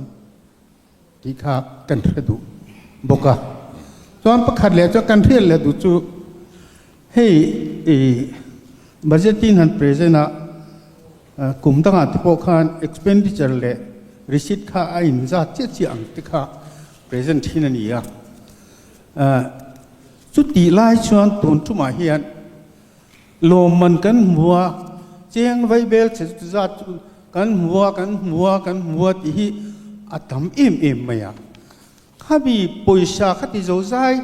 tih kha kan hre duh bawk a. Chuan pakhat leh chuan kan hriat leh duh chu hei ih budget in han present a kum dangah te pawh khan expenditure leh receipt kha a inzat chiah chiah ang te kha present thin a ni a. Chutih lai chuan tun tumah hian lawmman kan hmu a, cheng vai bel che chu zat chu kan hmu a, kan hmu a, kan hmu a tih hi a tam em em mai a. Khami pawisa kha ti zo zai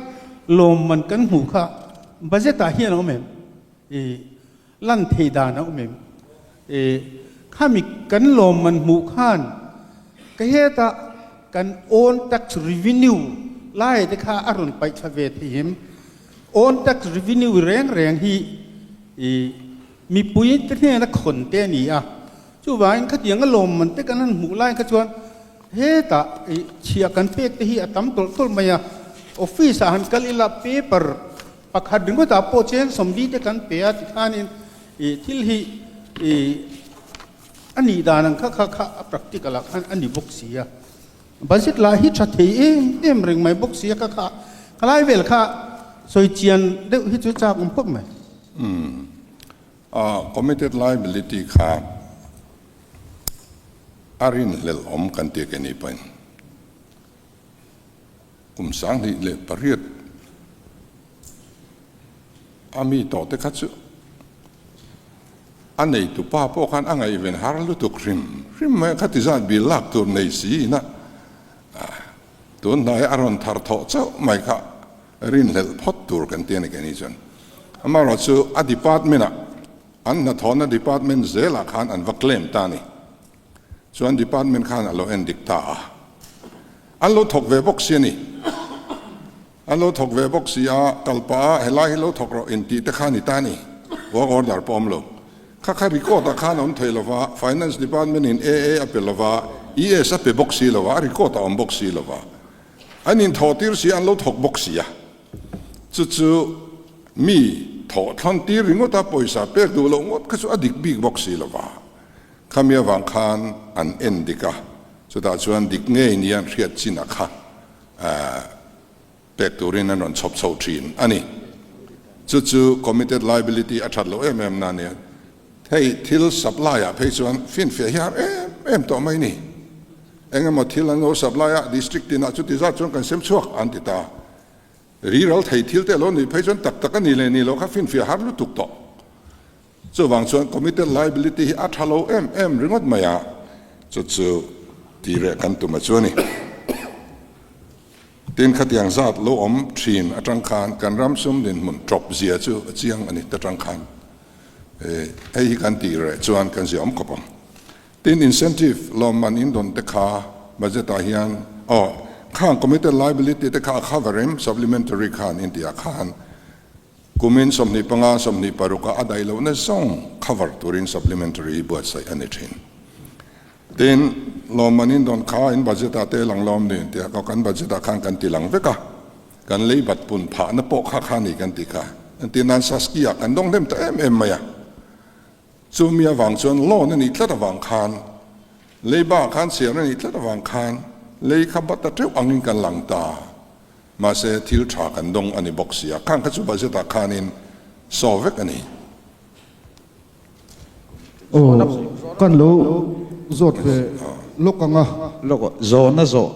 lawmman kan hmuh kha budget ah hian a awm em? Lan thei dan a awm em? Khami kan lawmman hmuh khan ka hetah kan own tax revenue lai te kha a rawn paih thla ve thei em? Own tax revenue reng reng hi mipui te hnena khawn te a ni a, chuvangin khatianga lawmman te kan han hmuh lai kha chuan hetah chhiah kan pek te hi a tam tawlh tawlh mai a, office ah han kal ila paper Pakhat ringawtah pawh cheng sawmli te kan pe a tikhanin ih thil hi ih a nih dan ang kha kha kha a practical ah khan a ni bawk si a. Budget lah hi tha thei em em reng mai bawk si a kha kha khalai vel kha sawi chian deuh hi chu chak awm khawp mai. Umm committed liability kha a rinhlelh awm kan tih ke ni pawhin. Kum 2008 a mi tawh te kha chu a neitu pa pawh khan a ngaihven har lutuk hrim hrim mai a, khati zat bil lak tur nei si ina tun hnai a rawn thar thawh chauh mai kha rinhlelh phawt tur kan ti a ni keini chuan. Amaherawhchu a department ah an hnathawhna department zelah khan an va claim ta a ni. Chuan department khan a lo en dik ta a, an lo thawk ve bawk si a ni. An lo thawk ve bawk si a, kal pah a helai hi lo thawk rawh intih te kha ni ta a ni. Work order pawh awm lo. Kha kha record ah khan a awm thei lo va, finance department in AA a pe lo va, ES a pe bawk si lo va, a record a awm bawk si lo va. An inthawh tir si a, an lo thawk bawk si a. Chu chu mi thawh thlawn tir ringawt a, pawisa pek duh loh ngawt kha chu a dik bik bawk si lo va. Khami avang khan an en dik a, chutah chuan dik ngei nia an hriat chin a kha pek turin an rawn chhawp chho thin a ni. Chu chu committed liability a that loh em em na nia. Hei thil supply ah phei chuan finfiah hi har em em tawh mai ni. Eng emaw thil an lo supply a, district tinah chuti zat chuan kan sem chhuak an ti ta. Riral thei thil te alo nih phei chuan tak tak a ni leh ni loh kha finfiah har lutuk tawh. Chuvang chuan committed liability hi a tha lo em em ringawt mai a, chu chu tih reh kan tum a chu a ni. Tin, khatiang zat lo awm thin atang khan kan ram sum dinhmun tawp zia chu a chiang a ni ta tang khan hei hi kan tih reh chuan kan zia awm khawp ang. Tin, incentive lawmman in dawn te kha budget ah hian aw khang committed liability te kha a cover em supplementary khan inti ah khan Kumin 25, 26 a a daih lohna zawng cover turin supplementary hi buatsaih a ni thin. Tin, lawmman in dawn kha in budget ah te lang lawm ni tih a kan budget ah khan kan ti lang vek a, kan lei bat pun phahna pawh kha kha ni kan ti kha. Entir nan Saskia ah kan dawng hnem ta em em mai a, chumi avang chuan loan a nih tlat avang khan, leiba ah khan chhiar a nih tlat avang khan. Lei kha bat ta teuh angin kan lang ta. Mahse, thil tha kan dawng a ni bawk si a, khang kha chu budget ah khanin saw vek a ni. Aw, kan lo zawt ve lawk ang a. Lawk aw, zawhna zawh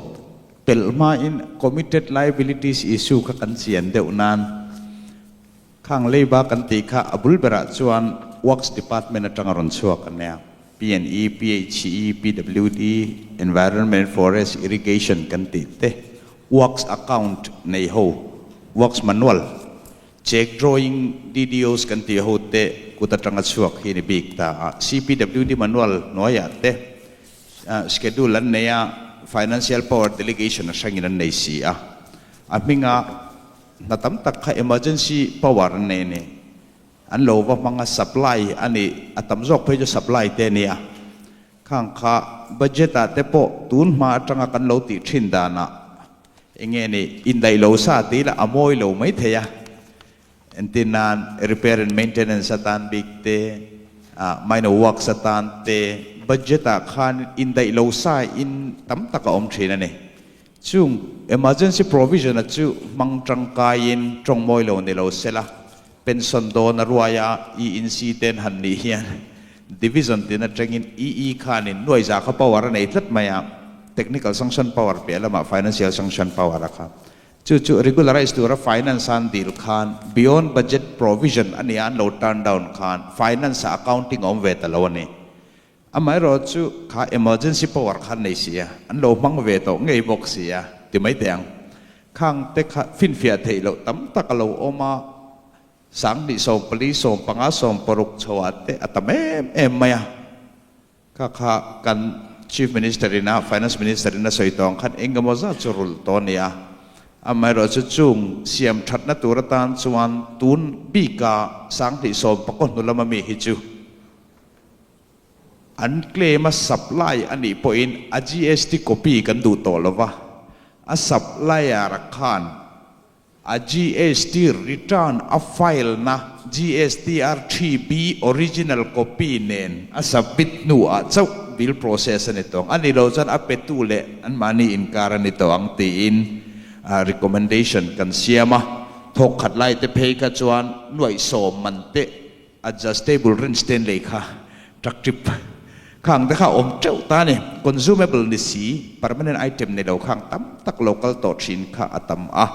pelh hmain committed liabilities issue kha kan chian deuh nan Khang leiba kan tih kha a bul berah chuan Works Department atanga rawn chhuak a nia. PNE, PHE, PWD, Environment, Forest, Irrigation kan tih te Works Account nei ho, Works Manual, Check Drawing, DDOs kan tih ho te kut atanga chhuak hi a ni bik ta a. CPWD Manual hnuaiah te Schedule an nei a, Financial Power Delegation a hrangin an nei si a. A hminga Hna tam tak kha emergency power an nei a ni. An lo va hmang a, supply a ni, a tam zawk phei chu supply te a ni a. Khang kha budget ah te pawh tun hma atanga kan lo tih thin danah eng nge ni, indaih lo sa tih lah a mawi lo mai thei a. Entir nan repair and maintenance atan bik te, minor works atan te budget ah khan indaih lo sa in tam tak a awm thin a ni. Chung emergency provision a chu hmang tangkaiin tawng mawi lo ni lo sela, pension dawn a ruai a, ENC ten han nih hian division tin atangin EE khanin nuaiza kha power a nei tlat mai a, technical sanction power piah lamah financial sanction power a kha. Chu chu regularize tura finance an dil khan beyond budget provision a nia an lo turn down khan finance ah accounting a awm ve ta lo a ni. Amaherawh chu kha emergency power kha an nei si a, an lo hmang ve tawh ngei bawk si a ti mai teh ang. Khang te kha finfiah theih loh tam tak a lo awm a, 2014 15 16 chhoah te a tam em em mai a. Kha kha kan Chief Minister in a Finance Minister in a sawi tawh ang khan eng emaw zat chu rulh tawh a ni a. Amaherawh chu chung siam thatna tur atan chuan tun bika 2019 hnu lama mi hi chu An claim a supply a nih pawhin a GST copy kan duh tawh lo va, a supplier khan a GST return a file na GSTR 3B original copy nen a submit hnuah chauh bill process a ni tawh ang. A ni lo chuan a petu leh anmahni inkar a ni tawh ang tiin recommendation kan siam a. Thawk khat lai te phei kha chuan nuaihsawm man teh Adjustable wrench te an lei kha truck trip khang te kha a awm teuh ta a ni. Consumable ni si, permanent item ni lo khang tam tak lo kal tawh thin kha a tam a.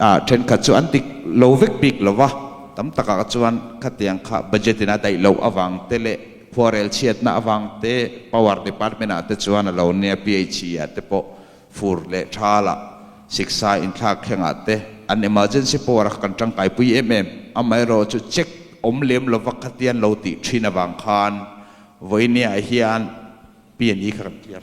Ah thenkhat chu an dik lo vek bik lo va, tam takah chuan khatiang kha budget in a daih loh avang te leh khuarel chhiatna avang te power department ah te chuan a lo nia PHE ah te pawh fur leh thala siksa inthlak thlengah te an emergency power a kan tangkaipui em em. Amaherawh chu check awm lem lova khatian lo tih thin avang khan vawinia hian PNE kha kan clear.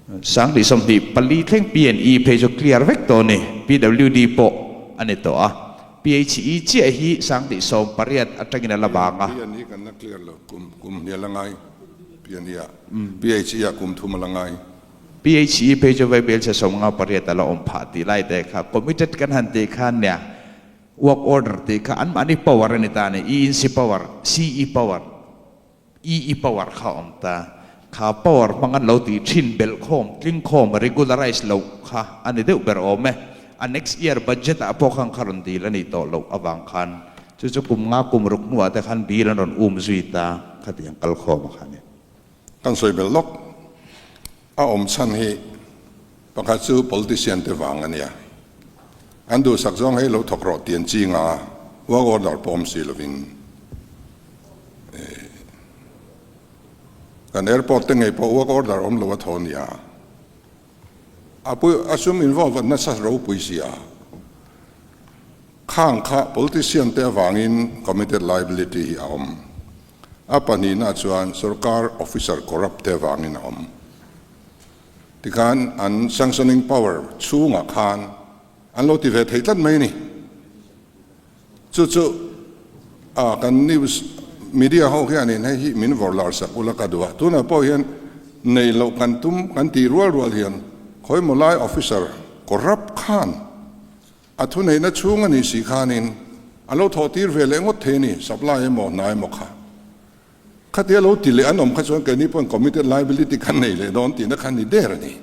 2024 thleng PNE phei chu clear vek tawh a ni. PWD pawh a ni tawh a. PHE chiah hi 2018 atangin a la vang a. PNE kan la clear lo, kum hnial a ngai. PNE ah PHE ah kum thum a la ngai. PHE phei chu Vaibel chhe 58 a la awm phah tih lai te kha committed kan han tih khan nia work order tih kha anmahni power a ni ta a ni, ENC power, CE power, EE power kha a awm ta. Kha power hmang an lo tih thin belh khawm, tling khawm, regularize loh kha a ni deuh ber awm e. A next year budget ah pawh khan kha rawn dil a nih tawh loh avang khan Chu chu kum nga kum ruk hnuah te khan bill an rawn um zui ta khatiang kal khawm a kha ni. Kan sawi belh lawk. A awm chhan hi pakhat chu politician te vang a nia. An duhsak zawng hei lo thawk rawh tian chi nga work order pawm si lovin kan airport te ngei pawh work order awm lo a thaw nia. A pui a sum involve nasa ropui sia. Khang kha politician te avangin committed liability hi a awm. A pahnihna chuan sorkar officer corrupt te avangin a awm. Tikhan an sanctioning power chhungah khan an lo ti ve thei tlat mai a ni. Chu chu a kan news media ho hianin hei hi min vawrh lar sak ula ka duh a. Tunah pawh hian nei loh kan tum kan tih rual rual hian khawimaw lai officer corrupt khan A thuneihna chhung a nih si khanin a lo thawh tir ve leh ngawt thei a ni, supply emaw hna emaw kha. Khatia lo ti leh an awm kha chuan keini pawhin committed liability kan nei leh dawn tihna kha ni der a ni.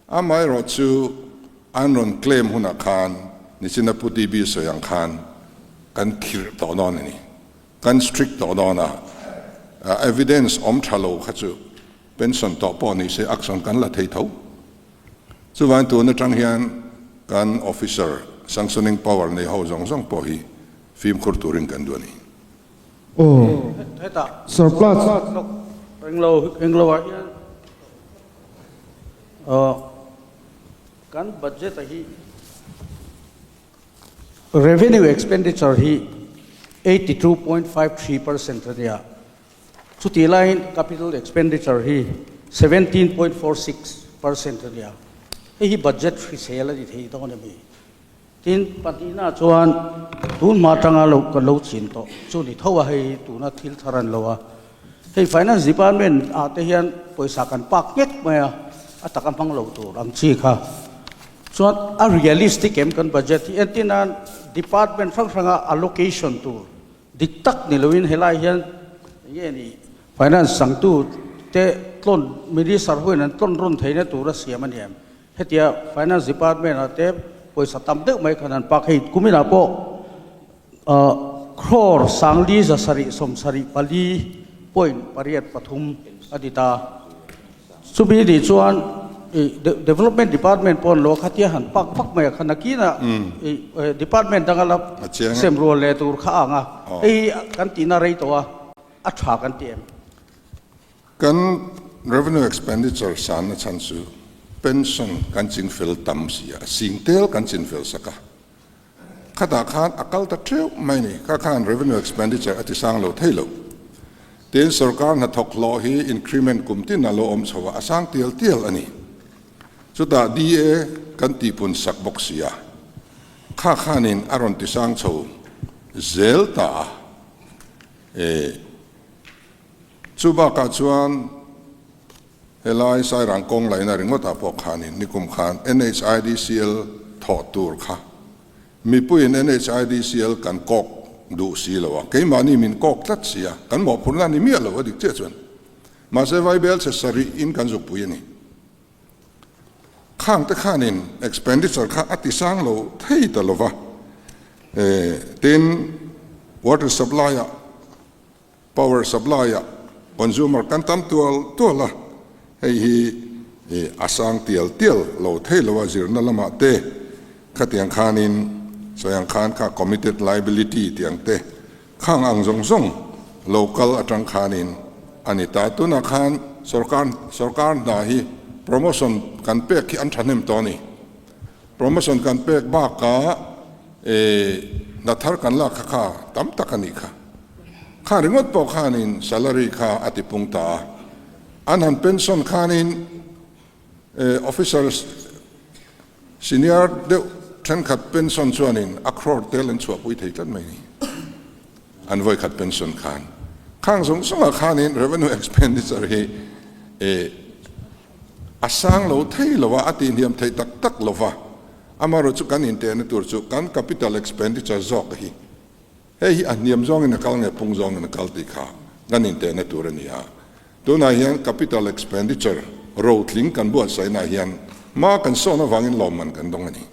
Amaherawh chu an rawn claim hunah khan nichina Pu TB sawi ang khan kan khirh tawh dawn a ni. Kan strict tawh dawn a, evidence awm tha lo kha chu pension tawh pawh ni se action kan la thei tho. Chuvangin tun atang hian kan officer sanctioning power nei ho zawng zawng pawh hi fimkhur turin kan duh a ni. Aw, surplus. Englo englo ah hian kan budget a hi revenue expenditure hi 82.53% a nia. Chutih laiin capital expenditure hi 17.46% a nia. Hei hi budget hrisel a ni thei dawn em hi? Tin, pahnihna chuan tun hma atanga lo kan lo chin tawh chu ni tho a, hei tuna thil thar an lo a. Hei Finance Department ah te hian pawisa kan pak nghek mai a, a taka hmang lo tur ang chi kha. Chuan a realistic em kan budget hi entir nan department hrang hranga allocation tur Dik tak ni loin helai hian enge ni finance sangtu te tlawn minister hoin an tlawn rawn theihna tur a siam a ni em? Hetia finance department ah te pawisa tam deuh mai khan an pak hei kuminah pawh crore sangli zasarih sawmsarih pali point pariat pathum a ti ta. Chumi nih chuan Development Department pawh an lo khatia han pak vak mai a kha nakinah Department danga la sem rual leh tur kha a ang a, hei hi kan tihna rei tawh a, a tha kan ti em? Kan Revenue Expenditure sanna chhan chu pension kan chinfel tam si a, singtel kan chinfel sak a, Khatah khan a kal ta theuh mai ni. Kha khan revenue expenditure a ti sang lo thei lo. Tin, sorkar hnathawk hlawh hi increment kum tin a lo awm chho a, a sang tial tial a ni. Chutah DA kan tihpun sak bawk si a, kha khanin a rawn ti sang chho zel ta a. E, chu bakah chuan Helai Sairang kawng laihna ringawtah pawh khanin nikum khan NHIDCL thawh tur kha mipuiin NHIDCL kan kawk duh si lo a, keimahni min kawk tlat si a, kan mawhphurhna a ni miah lo a dik chiah chuan. Mahse Vaibel chhe sarih in kan zukpui a ni. Khang te khanin expenditure kha a ti sang lo thei ta lo va, tin water supply ah Power supply ah consumer kan tam tual tual a, hei hi a sang tial tial lo thei lo a zirna lamah te khatiang khanin sawi ang khan kha committed liability tih ang te khang ang zawng zawng lo kal atang khanin a ni ta. Tunah khan sorkar sorkar hna hi promotion kan pek hi an thahnem tawh a ni. Promotion kan pek bakah hna thar kan lak kha kha tam tak a nih kha. Kha ringawt pawh khanin salary kha a ti pung ta a. An han pension khanin officers senior deuh thenkhat pension chuanin a crore tel an chhuahpui thei tlat mai ni. An vawikhat pension khan. Khang zawng zawngah khanin revenue expenditure hi A sang lo thei lo a, a tihhniam theih tak tak lo va. Amaherawh chu kan intehna tur chu kan capital expenditure zawk hi hei hi a hniam zawngin a kal nge pung zawngin a kal tih kha kan intehna tur a ni a. Tunah hian capital expenditure rotling kan buatsaihnaah hian hma kan sawn avangin lawmman kan dawng a ni.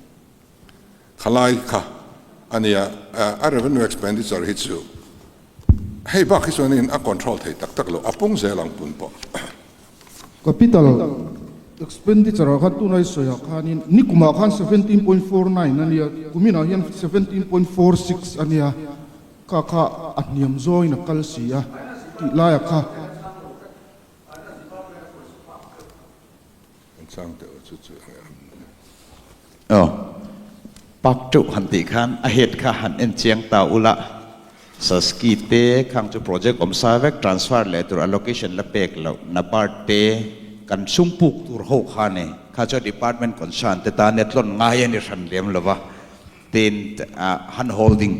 Khalai kha a nia, a revenue expenditure hi chu hei bak hi chuanin a control thei tak tak lo, a pung zel ang pun pawh. Capital expenditure ah khan tunai sawi ah khanin nikum ah khan 17.49 a nia, kumin ah hian 17.46 a nia, kha kha a hniam zawngin a kal si a tih lai ah kha. Aw, pak teuh han tih khan a head kha han en chiang ta ula, Saski te khang chu project awm sa vek transfer leh tur allocation la pek loh NABARD te kan sum puk tur ho kha ni kha chuan department concern te tan e tlawn ngai a ni hran lem lova tin hand holding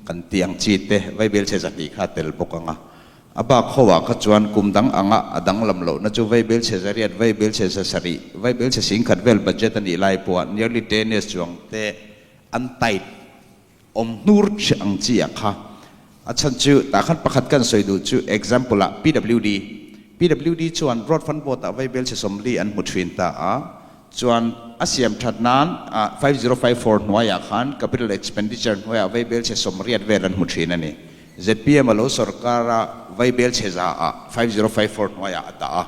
kan tih ang chi te vaibel chhe zahnih kha a tel bawk ang a. A bak ho ah kha chuan kum dang anga a danglam lohna chu Vaibel chhe zariat, Vaibel chhe zasarih, Vaibel chhe singkhat vel budget a nih lai pawh ah nearly 10 years chuang te an tight awm hnur ang chi ah kha. A chhan chu tah khan pakhat kan sawi duh chu example ah PWD. PWD chuan Road Fund Board ah vaibel chhe 40 an hmu thin ta a, chuan a siam that nan 5054 hnuaiah khan capital expenditure hnuaiah vaibel chhe 80 vel an hmu thin a ni. Zpm a lo sorkar a vaibel chhe za ah 5054 hnuaiah a dah a,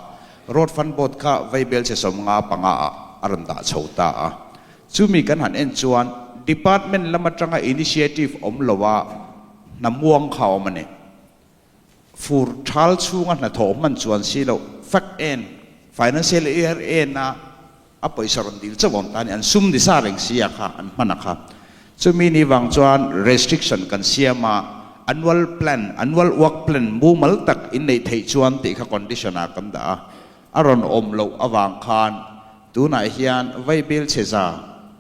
Road Fund Board kha vaibel chhe 55 ah a rawn dah chho ta a. Chumi kan han en chuan Department lam atanga initiative awm lo a hna muang kha a awm a ni. Fur thal chhunga hnathawh hman chuan si loh fact en, financial year en a a pawisa rawn dil chauh awm ta a ni. An sum ni sa reng si a kha an hman a kha. Chumi ni vang chuan restriction kan siam a, annual plan, annual work plan mumal tak inneih theih chuan tih kha condition ah kan dah a. A rawn awm loh avang khan tunah hian Vaibel chheza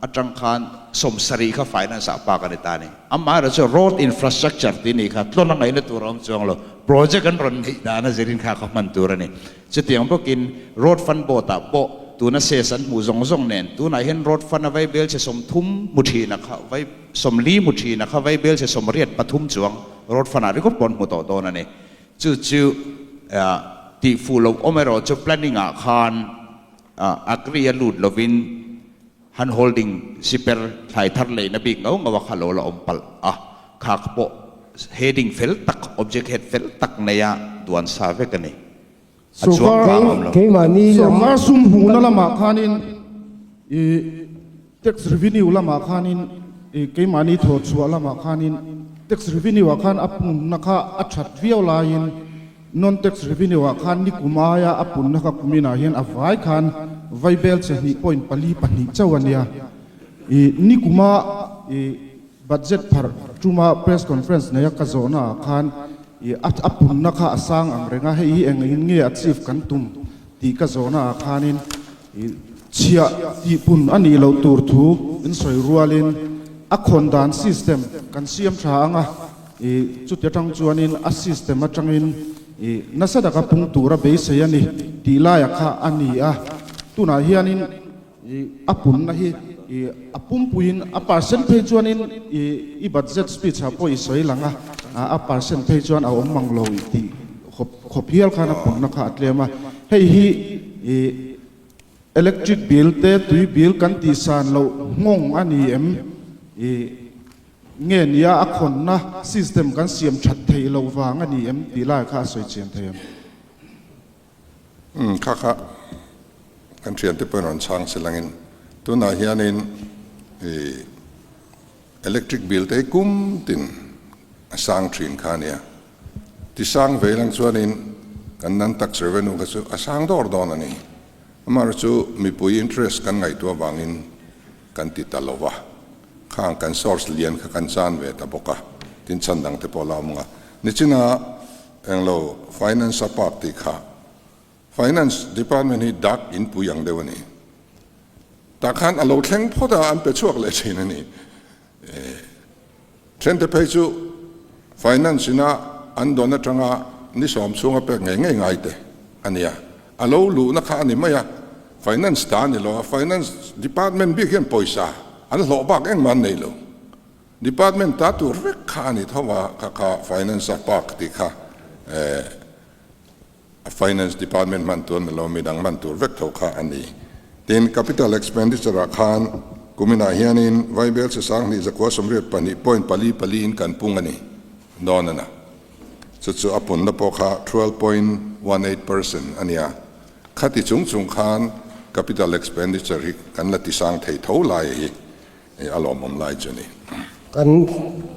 atang khan 70 kha finance ah pak a ni ta a ni. Amaherawh chu road infrastructure tih nih kha tlawn a ngaihna tur a awm chuang lo. Project an rawn neih dan a zirin kha kha hman tur a ni. Chutiang bawkin road fund board ah pawh tuna ses an hmuh zawng zawng nen tunah hian road fund a Vaibel chhe 30 hmu thin a kha vai 40 hmu thin a kha Vaibel chhe 83 chuang road fund ah ringawt pawh an hmu tawh dawn a ni. Chu chu tih fuh loh awm erawh chu planning ah khan agree a lut lovin hand holding siper thlai thar leihna bik ngau ngau a kha lo la awm palh a, kha pawh heading fel tak, object head fel tak neia duan sa vek a ni. A chuang vang a awm lo. Sorkar sum hmuhna lamah khanin i tax revenue lamah khanin i keimahni thawhchhuah lamah khanin tax revenue ah khan a punna kha a that viau laiin non tax revenue ah khan nikum aia a punna kha kuminah hian a vai khan vaibel che hnih point pali pahnih chauh a nia. I nikuma i budget pharh tuma press conference neia ka zawhna ah khan i a punna kha a sang ang reng a, hei hi eng engin nge achieve kan tum tih ka zawhna ah khanin I chhiah tih pun a nih loh tur thu in sawi rualin a khawn dan system kan siam tha ang a, i chuti atang chuanin a system atangin i nasa taka pung tura beisei a ni tih laia kha a ni a. Tunah hianin i a punna hi i a pumpuiin a percent phei chuanin i i budget speech ah pawh i sawi lang a, a percent phei chuan a awm mang lo tih Khawp khawp hial khan a punna kha a tlem a, hei hi i electric bill te tui bill kan tih san loh nghawng a ni em? I nge nia a khawnna system kan siam that theih loh vang a ni em tih lai kha a sawi chian thei em? Umm kha kha kan thiante pawhin rawn chhang se langin tunah hianin i Electric bill te hi kum tin a sang thin kha a nia. Ti sang ve lang chuanin kan non tax revenue kha chu a sang dawr dawn a ni. Amaherawhchu chu mipui interest kan ngaihtuah avangin kan ti ta lo va, khang kan source lian kha kan chan ve ta bawk a, tin chhan dang te pawh la awm nga. Nichina englo finance a park tih kha Finance department hi dak in pui ang deuh a ni. Tah khan a lo thleng phawt a, an pe chhuak leh thin a ni. Thente phei chu finance ina an dawn atanga ni sawm chhunga pek ngei ngei ngai te a nia. A lo luhna kha a ni mai a, finance ta a ni lo a, finance department bik hian pawisa an hlawh bak engmah an nei lo. Department ta tur vek kha a ni tho a, kha kha finance a park tih kha A Finance Department hman tur a ni lo, midang hman tur vek tho kha a ni. Tin, Capital Expenditure ah khan kuminah hianin Vaibel che 2000 82 point pali pali in kan pung a ni dawn a na. Chu chu a punna pawh kha 12.18% a nia. Khati chung chung khan Capital Expenditure hi kan la tisang thei tho lai hi a lawmawm lai chu a ni. Kan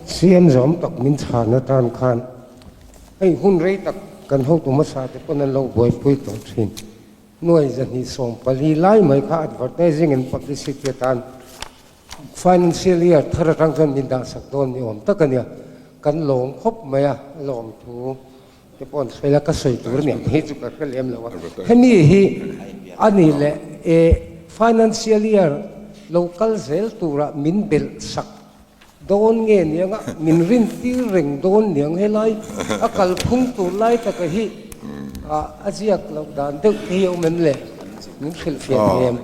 siam zawm tak min chhan atan khan hei hun rei tak kan hotu hmasa te pawn an lo buaipui tawh thin. Nuai 240 lai mai kha advertising and publicity atan financial year thar atang chuan min dahsak dawn ni awm tak a nia. Kan lawm khawp mai a, a lawm thu te pawh an sawi la, ka sawi tur aniang phei chu ka hre lem lo a. Hemi hi a ni leh e financial year lo kal zel tura min belh sak dawn nge niang a, min rin tir reng dawn niang helai a kalphung tur lai taka hi a ziak loh dan deuh te hi a awm em le? Min hrilhfiah thei em?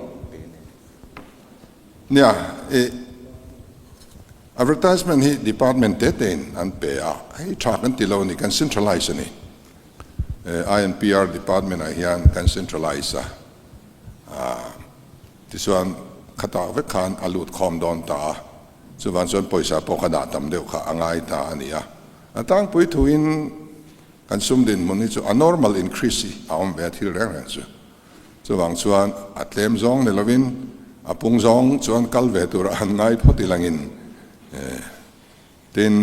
Nia, e. Advertisement hi department te tein an pe a, hei tha kan ti lo a ni, kan centralize a ni. INPR department ah hian kan centralize a, tichuan khatah vek khan a lut khawm dawn ta a, chuvang chuan pawisa pawh kha dah tam deuh kha a ngai ta a ni a. A tlangpui thuin kan sum dinhmun hi chu a normal increase hi a awm ve a thil reng reng chu. Chuvang chuan a tlem zawng ni lovin a pung zawng chuan kal ve tur a han ngai phawt ilangin tin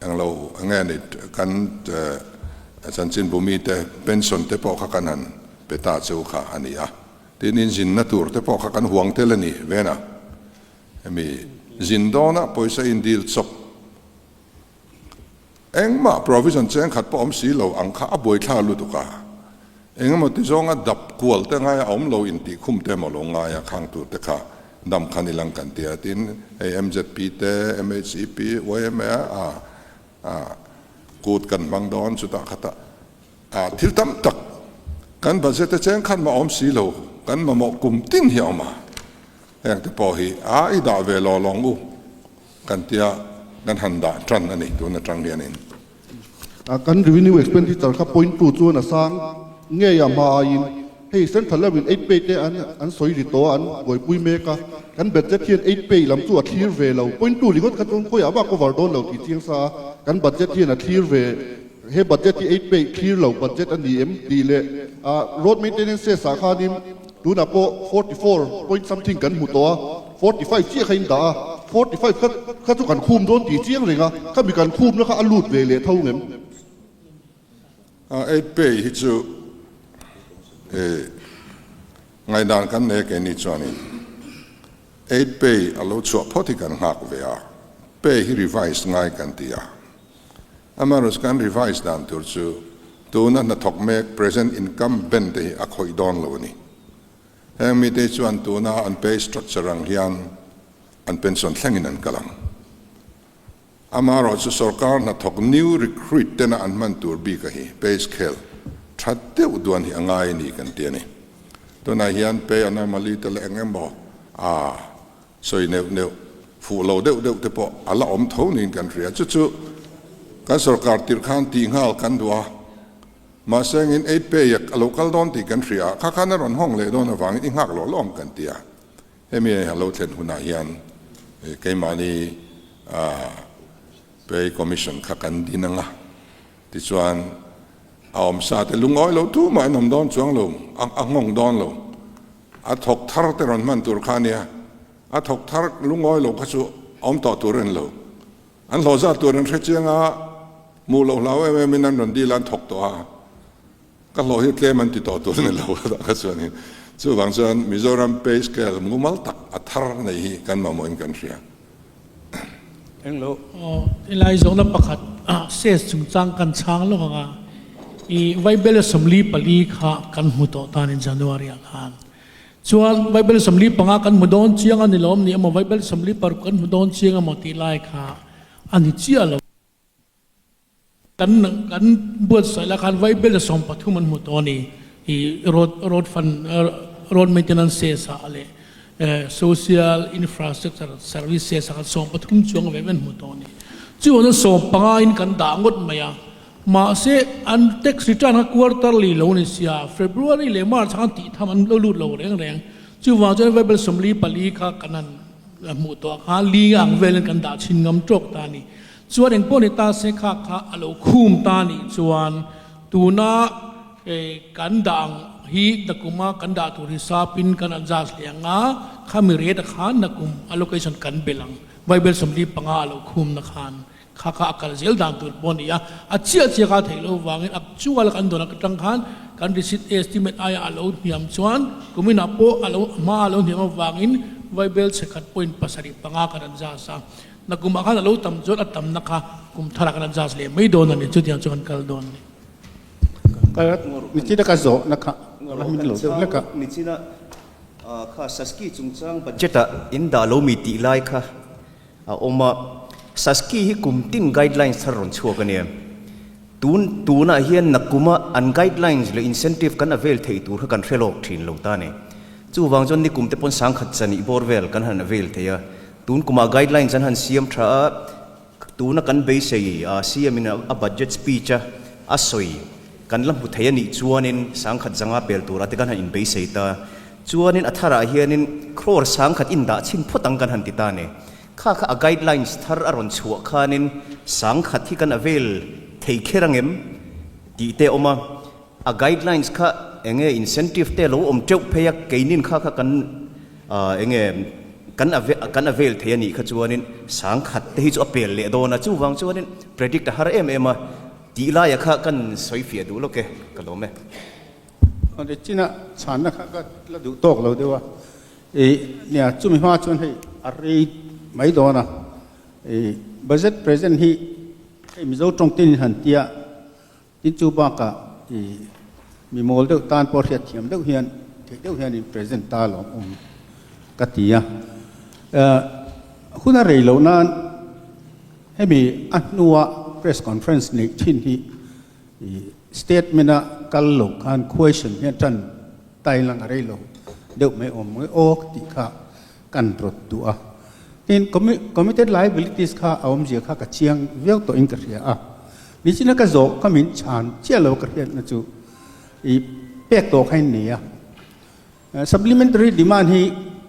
englo enge ni kan chanchinbu mite pension te pawh kha kan han pe ta chu kha a ni a. Tin inzinna tur te pawh kha kan huang tel a ni vena. Hemi zin dawna pawisa indil chawp Engmah provision cheng khat pawh awm si lo ang kha a buaithla lutuk a, engemaw ti zawnga dap kual te ngaia awm lo intih khum te emaw lo ngaia khang tur te kha dam khan ilang kan ti a, tin hei MZP te, MHEP, yma a a kut kan hmang dawn chutah khatah a thil tam tak kan budget te cheng khat mah awm si lo kan mamawh kum tin hi a awm a, heng te pawh hi a i dah ve law lawng u. Kan tia kan han dah tan a ni tun atang hianin. Kan revenue expenditure kha point two chuan a sang ngei a hma aiin hei central level in eight pay te an an sawi ri tawh a an buaipui mek a, kan budget hian eight pay lam chu a thlir ve lo, point two ringawt kha chuan khawiah vak cover dawn lo tih chiang sa a, kan budget hian a thlir ve he budget hi eight pay thlir lo budget a ni em tih leh road maintenance cess ah khanin tunah pawh 44 point something kan hmu tawh a. 45 chiah kha in dah a, 45 kha kha chu kan khum dawn tih chiang reng a, khami kan khumna kha a lut ve leh tho ngem? A ei pay hi chu eh ngaihdan kan nei a keini chuanin ei pay a lo chhuah phawt hi kan nghak ve a, pay hi revise ngai kan ti a, amaherawhchu kan revise dan tur chu tuna hnathawk mek present incumbent te hi a khawih dawn lo a ni. Heng mite chuan tuna an pay structure ang hian an pension thlengin an kal ang. Amaherawhchu sorkar hnathawk new recruit tena an hman tur bika hi pay scale tha deuh duan hi a ngai a ni kan ti a ni. Tunah hian pay anomaly te leh eng emaw a sawi neuh neuh fuh lo deuh deuh te pawh a la awm tho niin kan hria. Chu chu kan sorkar tirh khan tih nghal kan duh a. Mahse engin ei peiak a lo kal dawn tih kan hria a, kha khan a rawn hawng leh dawn avangin i nghak lawh lawm kan ti a. Hemi a lo thlen hunah hian keimahni Pay Commission kha kan din ang a, tichuan a awmsa te lungawi lo tu mah an awm dawn chuang lo, a nghawng dawn lo. A thawk thar te rawn hman tur kha a nia, a thawk thar lungawi lo kha chu awm tawh tur a ni lo. An hlawh zat tur an hre chiang a, hmuh loh hlau em em in an rawn dil a, an thawk tawh a, ka hlawh hi tlem an ti tawh tur a ni lo a tah kha chuanin chuvang chuan Mizoram pay scale mumal tak a thar nei hi kan mamawhin kan hria. Englo. Aw, helai zawhna pakhat ses chungchang kan chhang lawk ang a, i Vaibel 44 kha kan hmu tawh tanin January ah khan Chuan Bible 45 kan hmu dawn chiang a ni lo ni emaw Bible 46 kan hmu dawn chiang emaw tih lai kha a ni chiah lo. Kan kan buatsaih lai khan Bible 13 an hmu tawh a ni. I road road fund road maintenance cess ah leh social infrastructure service cess ah khan 13 chuang ve ve an hmu tawh a ni. Chuan 15 in kan dah ngawt mai a. Mahse, an tax return kha quarterly lo ni sia, February leh March khan tih tham an lo lut lo reng reng. Chuvang chuan Bible 44 kha kan han hmuh tawh kha li ang velin kan dah chhin ngam tawk ta a ni. Chuan engpawh ni ta se kha kha a lo khum ta nih chuan tuna kan dah ang hi nakuma kan dah tur hi sapin kan adjust leh ang a, khami rate ah khan nakum allocation kan belh ang. Bible 45 a lo khumna khan. Kha kha a kal zel dan tur pawh a ni a, a chiah chiah kha theih loh vangin actual kan dawn atang khan kan receipt estimate aia a lo hniam chuan kuminah pawh a lo hma a lo hniam avangin vaibel chhe khat point 75 kan rawn zas a, nakumah khan a lo tam chuan a tamna kha kum tharah kan rawn zas leh mai dawn a ni, chutiang chu kan kal dawn a ni. Nichina ka zawhna kha la hmin lo deuh hlek a. Nichina kha Saski chungchang budget-ah in dah lo mi tih lai kha A awm a, Saski hi kum tin guidelines thar rawn chhuak a nia. Tun tunah hian nakuma an guidelines leh incentive kan avail theih tur kha kan hre lawk thin lo ta ni. Chuvang chuan nikum te pawn sangkhat chani bawr vel kan han avail thei a. Tun kumah guidelines an han siam tha a, tuna kan beisei CM in a budget speech a a sawi kan la hmu thei a nih chuanin sangkhat zanga pel tura te kan han inbeisei ta. Chuanin a tharah hianin crore sangkhat indah chhin phawt ang kan han ti ta ni. Kha kha a guidelines thar a rawn chhuah khanin sangkhat hi kan avail thei kher angem tih te a awm a. A guidelines kha enge incentive te lo awm teuh phei a, keinin kha kha kan enge kan kan avail thei a nih kha chuanin sangkhat te hi chu a pel leh dawn a, chuvang chuanin predict a har em em a, tih laia kha kan sawi fiah duh lawk e, ka lawm e. Awle china chhanna kha ka la duh tawk lo deuh a, ih nia chumi hma chuan hei a rei mai dawn a, ih budget present hi hei Mizo tawng tin in han tia Tin chu bakah i mi mawl deuh tan pawh hriatthiam deuh hian theih deuh hian in present ta lawm awm ka ti a. Hun a rei loh nan hemi a hnua press conference neih thin hi i statement a kal loh khan question hian tan tai lang a rei lo deuh mai awm mai aw tih kha kan rawt duh a. Tin, committed liabilities kha a awmzia kha ka chiang viau tawhin ka hria a. Nichina ka zawh ka min chhan chiah lo ka hriatna chu i pek tawh kha in nei a. Supplementary demand hi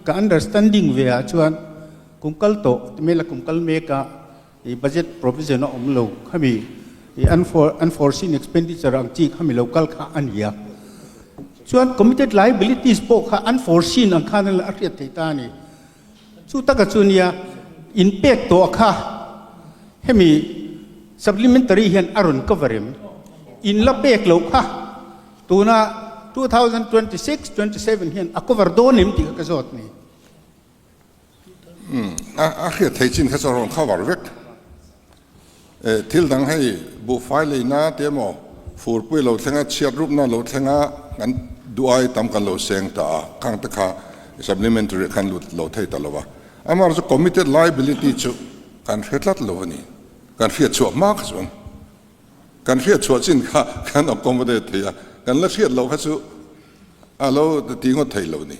ka understanding ve ah chuan kum kal tawh ti mai la kum kal mek a i budget provision a awm lo khami i unforeseen expenditure ang chi khami lo kal kha a ni a. Chuan committed liabilities pawh kha unforeseen ang khan a hriat thei ta a ni. Chu taka chu nia inpek tawh kha hemi supplementary hian a rawn cover em? In la pek loh kha tuna 2026, 27 hian a cover dawn em tih kha ka zawt ni. Umm a hriat thei chin kha chu a rawn cover vek. Thil dang hei buhfai leina te emaw furpui lo thlenga chhiat rupna lo thlenga kan duai tam kan lo seng ta a, khang te kha supplementary khan lut lo thei ta lo va. Amaherawhchu committed liability chu kan hre tlat lo a ni. Kan hriat chhuah hma kha chuan kan hriat chhuah chin kha kan accommodate thei a, kan la hriat loh kha chu a lo ti ngawt thei lo a ni.